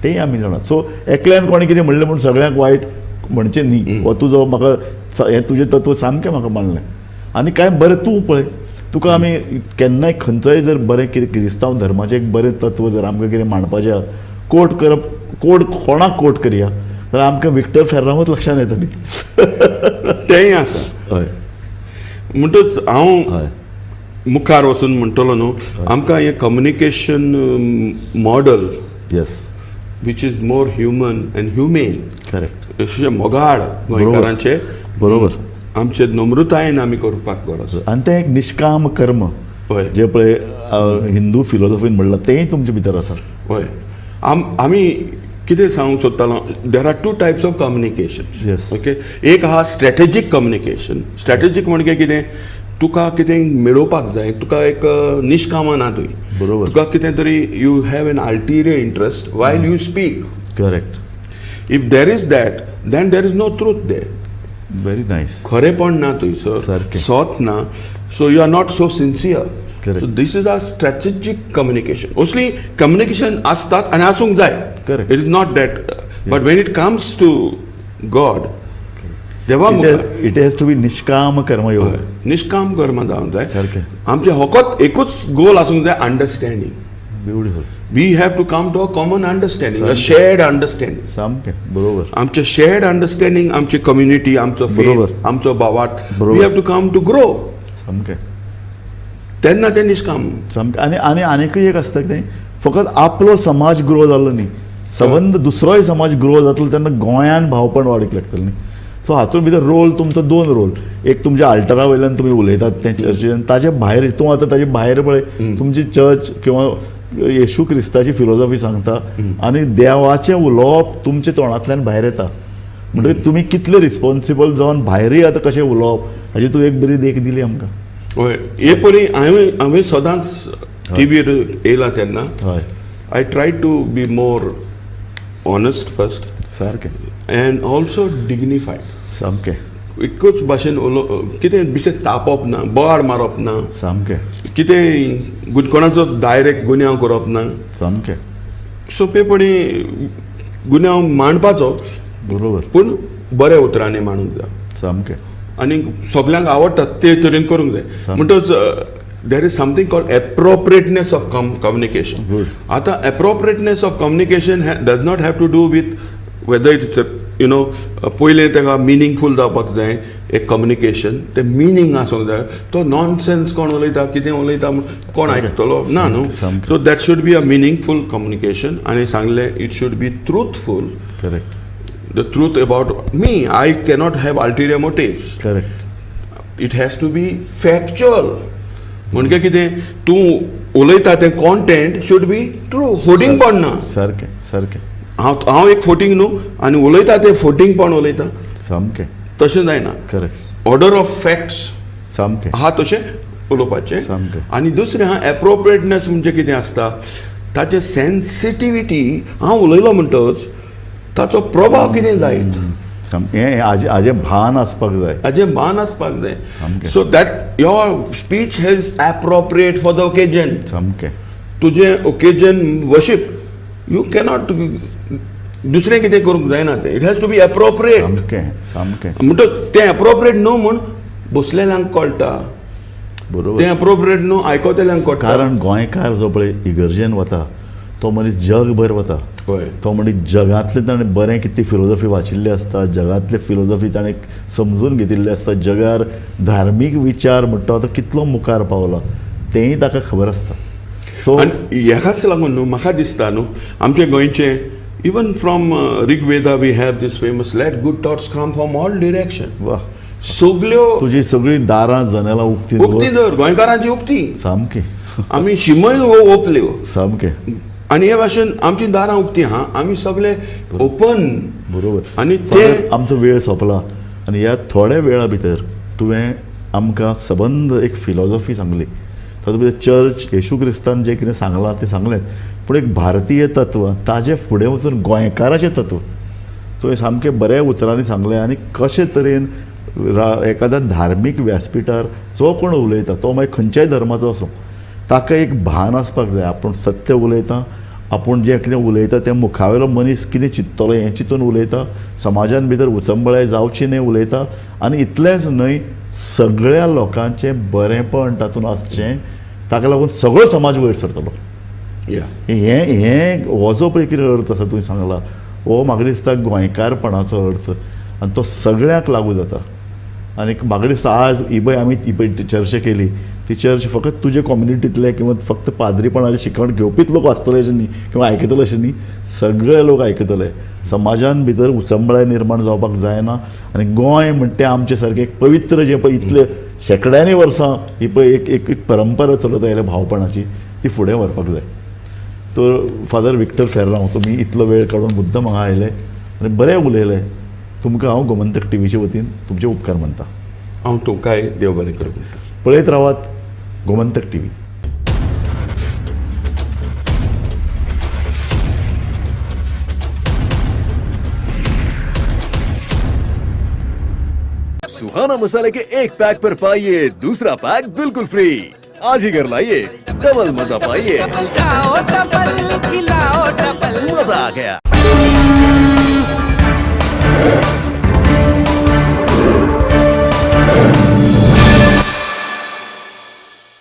Speaker 17: तेय आमी जाणात. सो एकल्यान कोणें कितें म्हणलें म्हूण सगळ्यांक वायट म्हणचें न्ही. हो तुजो म्हाका हें तुजें तत्व सामकें म्हाका मानलें. आनी कांय बरें तूं पळय, तुका आमी केन्नाय खंयचोय जर बरें कितें क्रिस्तांव धर्माचें एक बरें तत्व जर आमकां कितें मांडपाचें आहा, कोट करप, कोट कोणाक कोट करया जाल्यार आमकां विक्टर फेर्रांवूच लक्षांत येतली.
Speaker 18: तेंय आसा. म्हणटच हांव मुखार वचून म्हणटलो न्हू, आमकां हें communication model which is more human and humane. अशें मोगाळ गोंयकारांचे. आमचे नम्रतायेन आमी करपाक गरज.
Speaker 17: आनी तें एक निश्काम कर्म जे पळय हिंदू फिलोसॉफीन म्हणलां, तेंय तुमचे भितर आसा.
Speaker 18: हय, आमी कितें सांगूंक सोदतालो, there are two types of communication. Okay, एक आहा स्ट्रॅटेजीक कम्युनिकेशन. स्ट्रॅटेजीक म्हणजे कितें? तुका कितें मेळोवपाक जाय, तुका एक निश्कामा ना तुवें, तुका कितें तरी you have an ulterior interest while you speak. If there is that, then there is no truth there.
Speaker 17: Very nice.
Speaker 18: खरेपण ना थंयसर, सत ना, so you are not so sincere. So this is a strategic communication. असली communication आसतात आनी आसूंक जाय. It is not that, but when it comes to God, देवा मुखार
Speaker 17: it has to be निश्काम कर्मयोग.
Speaker 18: निश्काम कर्म जावंक जाय. आमचें फकत एकूच गोल आसूंक जाय, understanding.
Speaker 17: Beautiful.
Speaker 18: We have to come to a common understanding, a shared understanding.
Speaker 17: सामकें बरोबर.
Speaker 18: आमचें शेअर्ड अंडरस्टँडींग, आमची कम्युनिटी, आमचो फेथ, आमचो भावार्थ, we have to come to grow. तेन्ना तें निश्काम.
Speaker 17: सामकें. आनी आनी आनीकय एक आसता कितें, फकत आपलो समाज ग्रो जालो न्ही, सबंद दुसरोय समाज ग्रो जातलो तेन्ना गोंयान भावपण वाडीक लागतलें न्ही. सो हातूंत भितर रोल तुमचो, दोन रोल. एक तुमच्या आल्टरा वयल्यान तुमी उलयतात तें चर्चीन, ताजे भायर तूं आतां ताजे भायर पळय तुमची चर्च किंवा येशू क्रिस्ताची फिलोसॉफी सांगता आनी देवाचें उलोवप तुमच्या तोंडांतल्यान भायर येता. म्हणटकीर तुमी कितले रिस्पॉन्सिबल जावन भायरय आतां कशें उलोवप हाजी तूं एक बरी देख दिली आमकां.
Speaker 18: हय, हे परी हांवें सदांच टिवीर येयला तेन्ना I try to be more honest first. And also dignified. एकूच भाशेन उलो, कितें बिशें तापप ना, बोवाळ मारप ना. कितें कोणाचो डायरेक्ट गुन्यांव करप ना. सोंपेपणी गुन्यांव मांडपाचो, पूण बऱ्या उतरांनी मांडूंक जाय. आनी सगल्यांक आवडटा ते तरेन करूंक जाय. म्हणटच there is something called appropriateness of communication. आतां appropriateness of communication does not have to do with whether it's पयलें ताका मिनींगफूल जावपाक जाय. एक कम्युनिकेशन तें मिनींग आसूंक जाय. तो नॉनसेन्स कोण उलयता, कितें उलयता म्हूण कोण आयकतलो ना न्हू. So that should be a meaningful communication. आनी सांगलें, it should be truthful. The truth about me. I cannot have ulterior motives. It has to be factual. म्हणजे कितें, तूं उलयता तें कॉन्टेंट should be true, फोटिंगपण ना.
Speaker 17: सारकें सारकें
Speaker 18: हांव एक फोटींग न्हू आनी उलयता तें फोटिंगपण उलयता. तशें जायना. ऑर्डर ऑफ फॅक्ट्स आहा तशें उलोवपाचें. आनी दुसरें आहा एप्रोप्रिएटनेस. म्हणजे कितें आसता, ताचें सेन्सिटिविटी, हांव उलयलो म्हणटच ताचो प्रभाव कितें जायत.
Speaker 17: हें हाजें भान आसपाक जाय.
Speaker 18: हाजें भान आसपाक जाय. So that your speech has appropriate for the occasion.
Speaker 17: सामकें
Speaker 18: तुजें ओकेजन वर्शीप you cannot दुसरें कितें करूंक जायना तें. It has to be appropriate.
Speaker 17: सामकें सामकें.
Speaker 18: म्हणटकच तें एप्रोप्रिएट न्हू म्हूण बसलेल्यांक कळटा.
Speaker 17: बरोबर.
Speaker 18: तें एप्रोप्रिएट न्हू आयकतल्यांक कळटा.
Speaker 17: कारण गोंयकार जो पळय इगर्जेन वता तो मनीस जगभर वता. तो मनीस जगांतलें ताणें बरें कितें फिलोजॉफी वाचिल्ली आसता, जगांतले फिलोजॉफी ताणें समजून घेतिल्ली आसता, जगार धार्मीक विचार म्हणटा तो कितलो मुखार पावला तेंय ताका खबर आसता. सो
Speaker 18: आनी हेकाच लागून न्हू म्हाका दिसता न्हू आमचे गोंयचे even from Rigveda we have this famous let good thoughts come from all direction.
Speaker 17: वा,
Speaker 18: सगल्यो
Speaker 17: तुजी सगळीं दारां जनेलां उक्ती
Speaker 18: उक्ती दवर, गोंयकारांची उक्ती
Speaker 17: सामकी.
Speaker 18: आमी शिमय ओपल्यो
Speaker 17: सामकें.
Speaker 18: आनी हे भाशेन आमची दारां उक्ती आहा, आमी सगळे ओपन.
Speaker 17: बरोबर.
Speaker 18: आनी ते
Speaker 17: आमचो वेळ सोंपला आनी ह्या थोड्या वेळा भितर तुवें आमकां सबंद एक फिलोजॉफी सांगली. तातूंत भितर चर्च येशू क्रिस्तान जें कितें सांगलां तें सांगलेंच, पूण एक भारतीय तत्व ताजे फुडें वचून गोंयकाराचें तत्व तुवें सामकें बऱ्या उतरांनी सांगलें. आनी कशे तरेन एखाद्या धार्मीक व्यासपिठार जो कोण उलयता तो मागीर खंयच्याय धर्माचो आसूं, ताका एक भान आसपाक जाय आपूण सत्य उलयता, आपूण जें कितें उलयता तें मुखावेलो मनीस कितें चिंततलो हें चिंतून उलयता, समाजान भितर उचंबळाय जावची न्हय उलयता. आनी इतलेंच न्हय, सगळ्या लोकांचें बरेंपण तातूंत आसचें, ताका लागून सगळो समाज वयर सरतलो. हें हें हो जो पळय कितें अर्थ आसा तुवें सांगला हो म्हाका दिसता गोंयकारपणाचो अर्थ आनी तो सगळ्यांक लागू जाता. आनी म्हाका दिसता आज ही पळय आमी ही पळय चर्चा केली ती चर्च फकत तुजे कम्युनिटींतले किंवा फक्त पाद्रीपणाचें शिकवण घेवपीच लोक वाचतले अशें न्ही किंवा आयकतले अशें न्ही, सगळे लोक आयकतले. समाजान भितर उचंबळाय निर्माण जावपाक जायना. आनी गोंय म्हणटा तें आमचें सारकें एक पवित्र जें पळय इतले शेंकड्यांनी वर्सां ही पळय एक एक परंपरा चलत आयल्या भावपणाची, ती फुडें व्हरपाक जाय. तर फादर विक्टर फेर्रांव, तुमी इतलो वेळ काडून मुद्दम हांगा आयले आनी बरें उलयले. तुमकां हांव गोमंतक टीव्हीचे वतीन तुमचे उपकार मानता.
Speaker 18: हांव तुमकांय देव बरें करूं.
Speaker 17: पळयत रावात गोमंतक टीव्ही.
Speaker 2: सुहाना मसाले के एक पैक पर पाइए दूसरा पैक बिल्कुल फ्री. आज ही घर लाइए, डबल मजा पाइए.
Speaker 3: डबल खाओ डबल खिलाओ डबल,
Speaker 2: मजा आ गया.